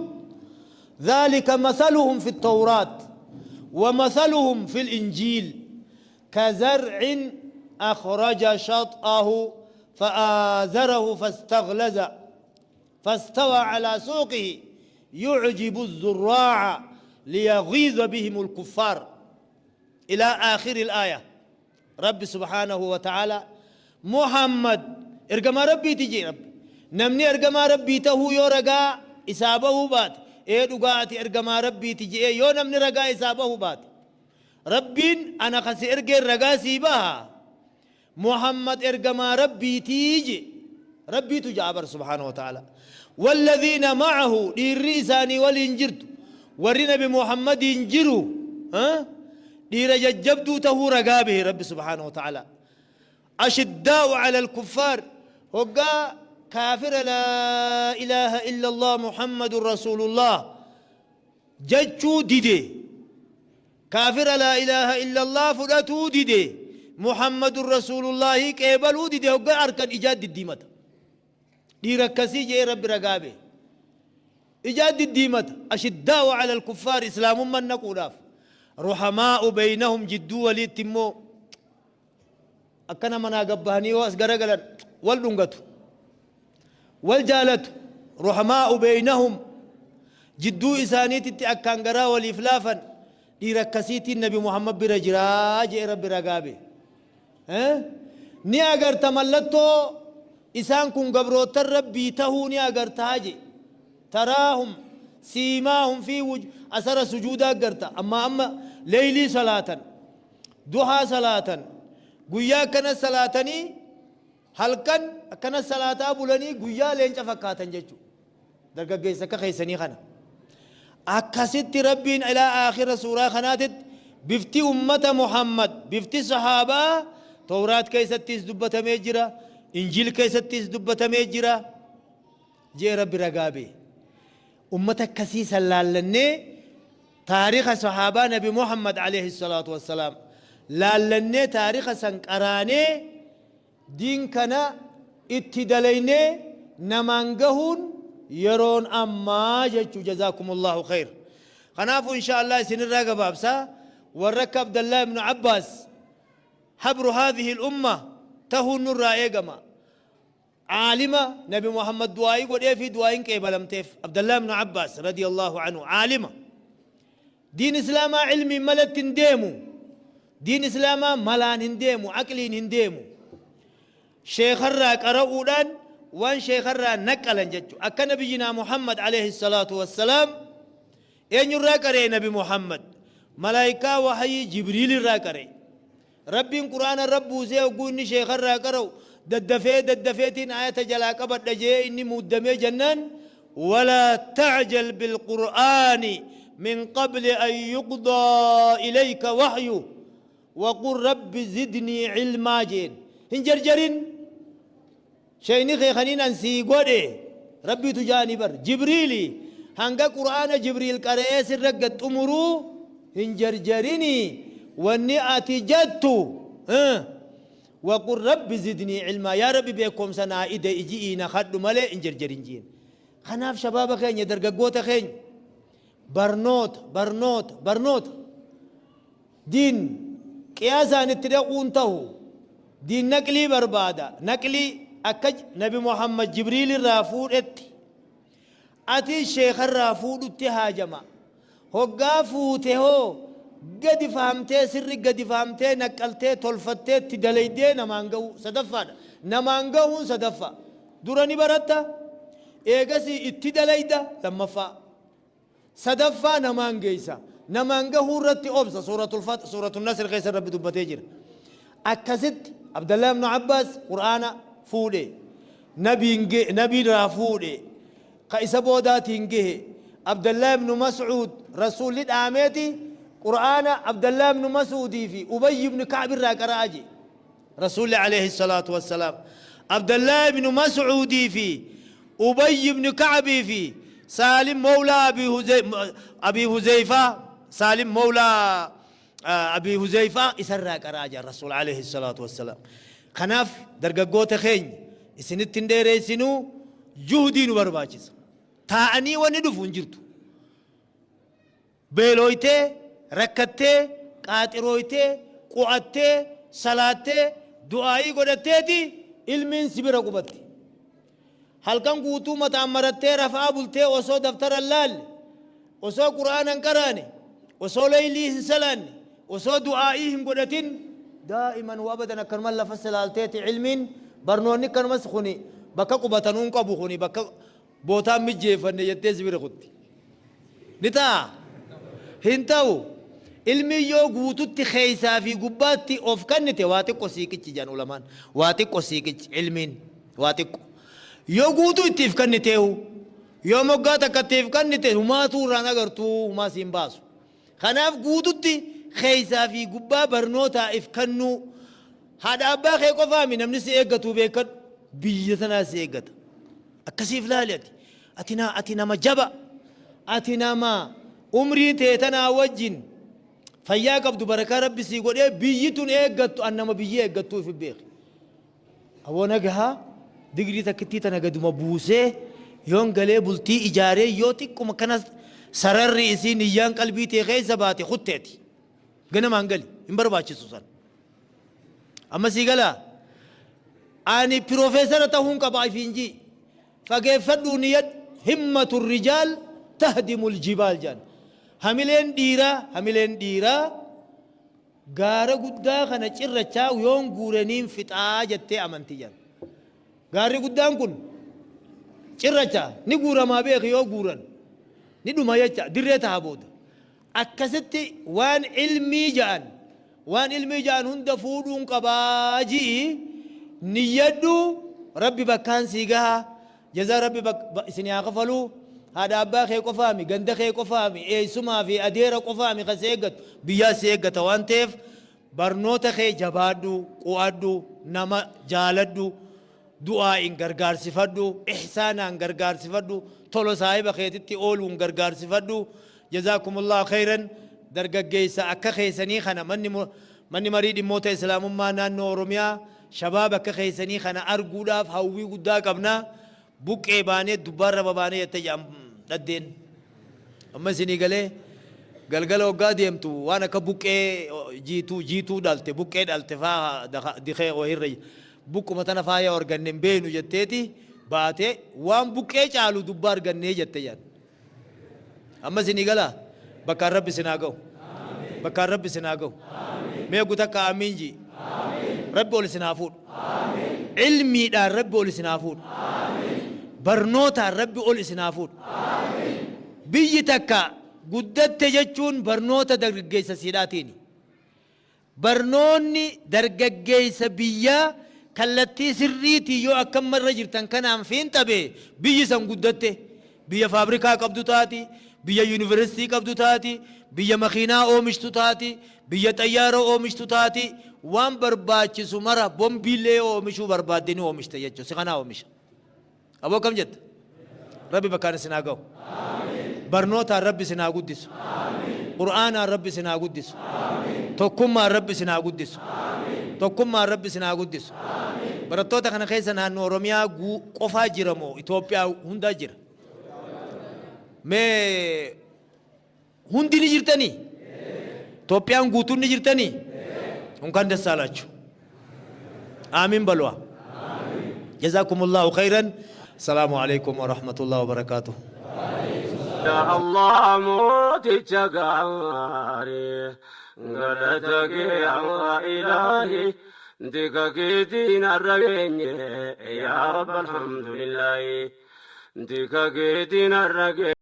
[SPEAKER 7] dhaalika mathaluhum fi tawraat wa mathaluhum fi linjiil kazar'in akhraja shax'ahu fa'aazarahu fastaghlaza fastawaa calaa suuqihi yucjibu الzurraaca liyaghiiza bihim الkuffaar ilaa aakhiri al-aaya. Rabbi subhaanahu wa ta'aalaa Muhammad ergamaa Rabbiiti jee Rabbi. Namni ergamaa Rabbii tahuu yoo ragaa isaa bahuu baate, ee dhugaa ati ergamaa Rabbiiti je'ee yoo namni ragaa isaa bahuu baate, Rabbiin ana ka si ergeen ragaa sii baha, Muhammad ergamaa Rabbiiti jee. Rabbiitu ja'a bar subhaanahu wa ta'aalaa. Walladhiina ma'ahu dhiirri isaanii waliin jirtu warri nabi Muhammadiin jiru dhiira jajjabduu tahuu ragaa bahe Rabbi subhaanahu wa ta'aalaa. Ashiddaa'u 'alal kuffaar hoggaa kaafira laa ilaaha illallah Muhammadun rasuulullah jechuu dide kaafira laa ilaaha illallah fudhatuu dide Muhammadun rasuulullaahii qeebaluu dide hoggaa arkan ijaa diddiimata. Dhiira akkasii je'ee Rabbi ragaa bahe. Ijaa diddiimata. Ashiddaa'u 'alal kuffaar islaamumman naquudhaaf. Ruhamaa'u beynahum jidduu waliitti immoo akkana manaa gabbahanii yoo as garagalan wal dhungatu. Wal jaalatu. Ruhamaa'u beynahum jidduu isaaniititti akkaan garaa waliif laafan dhiira akkasiitiin Nabi Muhammad bira jiraa je'ee Rabbi ragaa bahe. Ni agarta mallattoo isaan kun gabroottan Rabbii tahuu ni agartaa je'e. Taraahum siimaahum fii wuj asara sujuudaa garta. Ammaa amma leeylii salaatan, duhaa salaatan, guyyaa akkana salaatanii halkan akkana salaataa bulanii guyyaa leenca fakkaatan jechuudha. Dargaggeessa akka keessanii kana. Akkasitti Rabbiin ilaa aakhira suuraa kanaatitti bifti ummata Muhammad, bifti sahaabaa Tawraat keessattis dubbatamee jira, Injiil keessattis dubbatamee jira jee Rabbi ragaa bee. Ummata akkasii san laallannee taarika sahaabaa Nabi Muhammad alayhi salaatu wassalaam laallannee taarika san qaraanee Diin kana itti dalaynee namaan gahuun yeroon ammaa jechu jazaakumullahu kheyr. Kanaafu insha Allah isinirraa gabaabsa warra akka Abdallah ibn Abbaas habru haadhihi al-umma tahuun nurraa eegama. Aalima Nabi Muhammad du'aa'ii godheefi du'aa'iin qeebalamteef Abdallah ibn Abbaas radiyallahu anhu aalima. Diin Islaamaa ilmiin malatti hin deemu. Diin Islaamaa malaan hin deemu, aqliin hin deemu. Sheekharraa qara'uudhaan waan sheekharraa naqqalan jechu. Akka nabiyyinaa Muhammad alayhi salaatu wassalaam eenyurraa qara'e Nabi Muhammad? Malaayikaa wahayii Jibriilirraa qara'e. Rabbiin Qur'aana irra buusee hogguu inni sheekharraa qara'u daddafee daddafeetiin aayata jalaa qabadha je'ee inni muddamee jennaan walaa ta'jal bilqur'aani min qabli an yuqdaa ilayka wahyuh waqul rabbi zidnii cilmaa je'een. Hin jarjarin Sheeyni kee kaniin an sii godhe Rabbiitu ja'anii bar. Jibriili hanga Qur'aana Jibriil qara'ee sirra gad xumuruu hin jarjarinii wanni ati jattu waqul rabbi zidnii ilmaa yaa Rabbi beekkomsa naa ida'i ji'ii na kadhu malee hin jarjarin ji'in. Kanaaf shabaaba keenya dargaggoota keenya barnoota barnoota barnoota. Diin qiyaasaan itti dhaquun tahu. Diin naqlii barbaada. Naqlii akka Nabi Muhammad Jibriil irraa fuudhetti atis sheekharraa fuudhutti haajama. Hoggaa fuute hoo gadi fahamtee sirri gadi fahamtee naqqaltee tolfattee itti dalaydee namaan gahuu sadaffaadha. Namaan gahuun sadaffaa. Dura ni baratta eegasii itti dalayda lammaffaa. Sadaffaa namaan geeysa. Namaan gahuu irratti obsa. Suuratul Fath, Suuratul Nasr keessa Rabbi dubbatee jira. Akkasitti Abdallah ibn Abbaas Qur'aana fuudhe. Nabiin ge, Nabii irraa fuudhe. Ka isa boodaatiin gehe. Abdallah ibn Mas'uud Rasuulli dhaameeti Qur'aana Abdallah ibnu Masuudii fi Ubayy ibnu Ka'b irraa qara'a je Rasuulli alayhi salaatu wassalaam. Abdallah ibnu Mas'uudii fi Ubayy ibnu Ka'bii fi Saalim mawlaa Abii Huzeyfaa, Saalim mawlaa Abii Huzeyfaa isarraa qara'a jedhan Rasuul alayhi salaatu wassalaam. Kanaaf dargaggoota keenya isinitti hin dheeressinuu, juhdii nu barbaachisa. Taa'anii wanni dhufu hin jirtu. Beelooytee, rakkattee, qaaxirooytee, qu'attee, salaattee, du'aa'ii godhatteeti ilmiin si bira qubatti. Halkan guutuu mataan marattee rafaa bultee osoo daftara hin laalle, osoo Qur'aana hin qaraane, osoo leeylii hin salaanne, osoo du'aa'ii hin godhatin daa'iman wa abadan akkanuman lafa silaalteeti ilmiin barnoonni akkanumas kuni bakka qubatanuu hin qabu, kuni bakka bootaan mijjeeffanne jettee si bira kutti. Ni ta'aa? Hin ta'u. Ilmiin yoo guututti keessaa fi gubbaatti of kennite waa xiqqo siiqichi jedhan ulamaan. Waa xiqqo siiqichi ilmiin waa xiqqo. Yoo guutuu itti if kenniteehu, yoo moggaa takka itti if kennite, humaatuu irraan agartuu, humaa siin baasu. Kanaaf guututti keessaa fi gubbaa barnootaa if kennuu, haadha abbaa kee qofaami namni si eeggatu beekadhu, biyya tanaa si eeggata. Akkasiif laali ati. Ati na ati nama jaba. Ati nama umrii tee tanaa wajjin fayyaa qabdu, barakaa Rabbi sii godhee biyyi tun eeggattu, an nama biyyi eeggattuu ifi beeki. Aboo nagahaa digrii takkittii tana gaduma buusee yoon galee bultii ijaaree, yoo xiqquma kana sararri isii niyyaan qalbii tee keessa baate kutteeti. Ganamaan gali hin barbaachisu san. Amma sii galaa, ani piroofeesara tahuun qaba ifiin jii. Fageeffadhuu niyyadhu. Himmatu rijaal tahdimul jibaal jedhan. Hamileen dhiiraa, hamileen dhiiraa gaara guddaa kana cirrachaa yoon guure niin fixaa jettee amanti jedhan. Gaarri guddaan kun cirracha ni guuramaa beeki, yoo guuran ni dhuma jecha, dirree taha booda. Akkasitti waan ilmii ja'an, waan ilmii ja'an hunda fuudhuun qabaa ji'i niyyadhu, Rabbi bakkaan sii gaha. Jazaa Rabbi isin haa kafaluu. Haadha abbaa kee qofaami, ganda kee qofaami, eessumaa fi adeera qofaami kan si eeggatu, biyyaa si eeggata waan ta'eef barnoota kee jabaadhu, qu'adhu, nama jaaladhu, du'aa'iin gargaarsifadhu, ihsaanaan gargaarsifadhu, tolo saahiba keetitti ooluun gargaarsifadhu. Jazaakumullahu khayran. Dargaggeessa akka keessanii kana manni marii dhimmoota Islaamummaa naannoo Oromiyaa shabaab akka keessanii kana arguudhaaf hawwii guddaa qabna. Buqqee baanee dubbaarra babaanee jette jedhan dhaddeen. Amma isinii galee, galgala hoggaa deemtu waan akka buqqee jiituu jiituu dhalte, buqqee dhalte faa dikee wahirra buqquma tana faaya arganne hin beeynu jetteeti baatee waan buqqee caalu dubbaa argannee jette jedhan. Amma isinii galaa, bakkaan Rabbi isin haa ga'u. Bakkaan Rabbi isin haa ga'u. Mee gutakka amiin jii. Rabbi ol isin haa fuudhu. Ilmiidhaan Rabbi ol isin haa fuudhu. Barnootaan Rabbi ol isin haa fuudhu. Biyyi takka guddatte jechuun barnoota dargaggeessa siidhaatiini. Barnoonni dargaggeessa biyyaa kallattii sirriitiin yoo akka amma irra jirtan kanaan fiinxabe biyyi san guddatte. Biyya faabrikaa qabdu taati, biyya yuunivarsiitii qabdu taati, biyya makiinaa oomishtu taati, biyya xayyaara oomishtu taati, waan barbaachisu mara bombiillee yoo oomishuu barbaadde ni oomishta jechuudha. Si kanaa oomisha. Aboo akkam jetta? Rabbi bakkaan isin haa ga'u. Barnootaan Rabbi isin haa guddisu. Qur'aanaan Rabbi isin haa guddisu. Tokkummaan Rabbi isin haa guddisu. Tokkummaan Rabbi isin haa guddisu. Barattoota kana keessa naannoo Oromiyaa qofaa jira moo Itoophiyaa hundaa jira? Mee hundi ni jirtanii? Itoophiyaan guutuun ni jirtanii? እንኳን ደስ አላችሁ። አሚን በሏ። ጀዛኩም ላሁ ኸይረን። ሰላሙ አለይኩም ወረሕመቱላህ ወበረካቱሁ።
[SPEAKER 8] Ya Allah mooticha gaarii, galata kee Allah ilaahi, tika keetiin har'a geenye, yaa Rabbi alhamdulillahi, tika keetiin har'a geenye.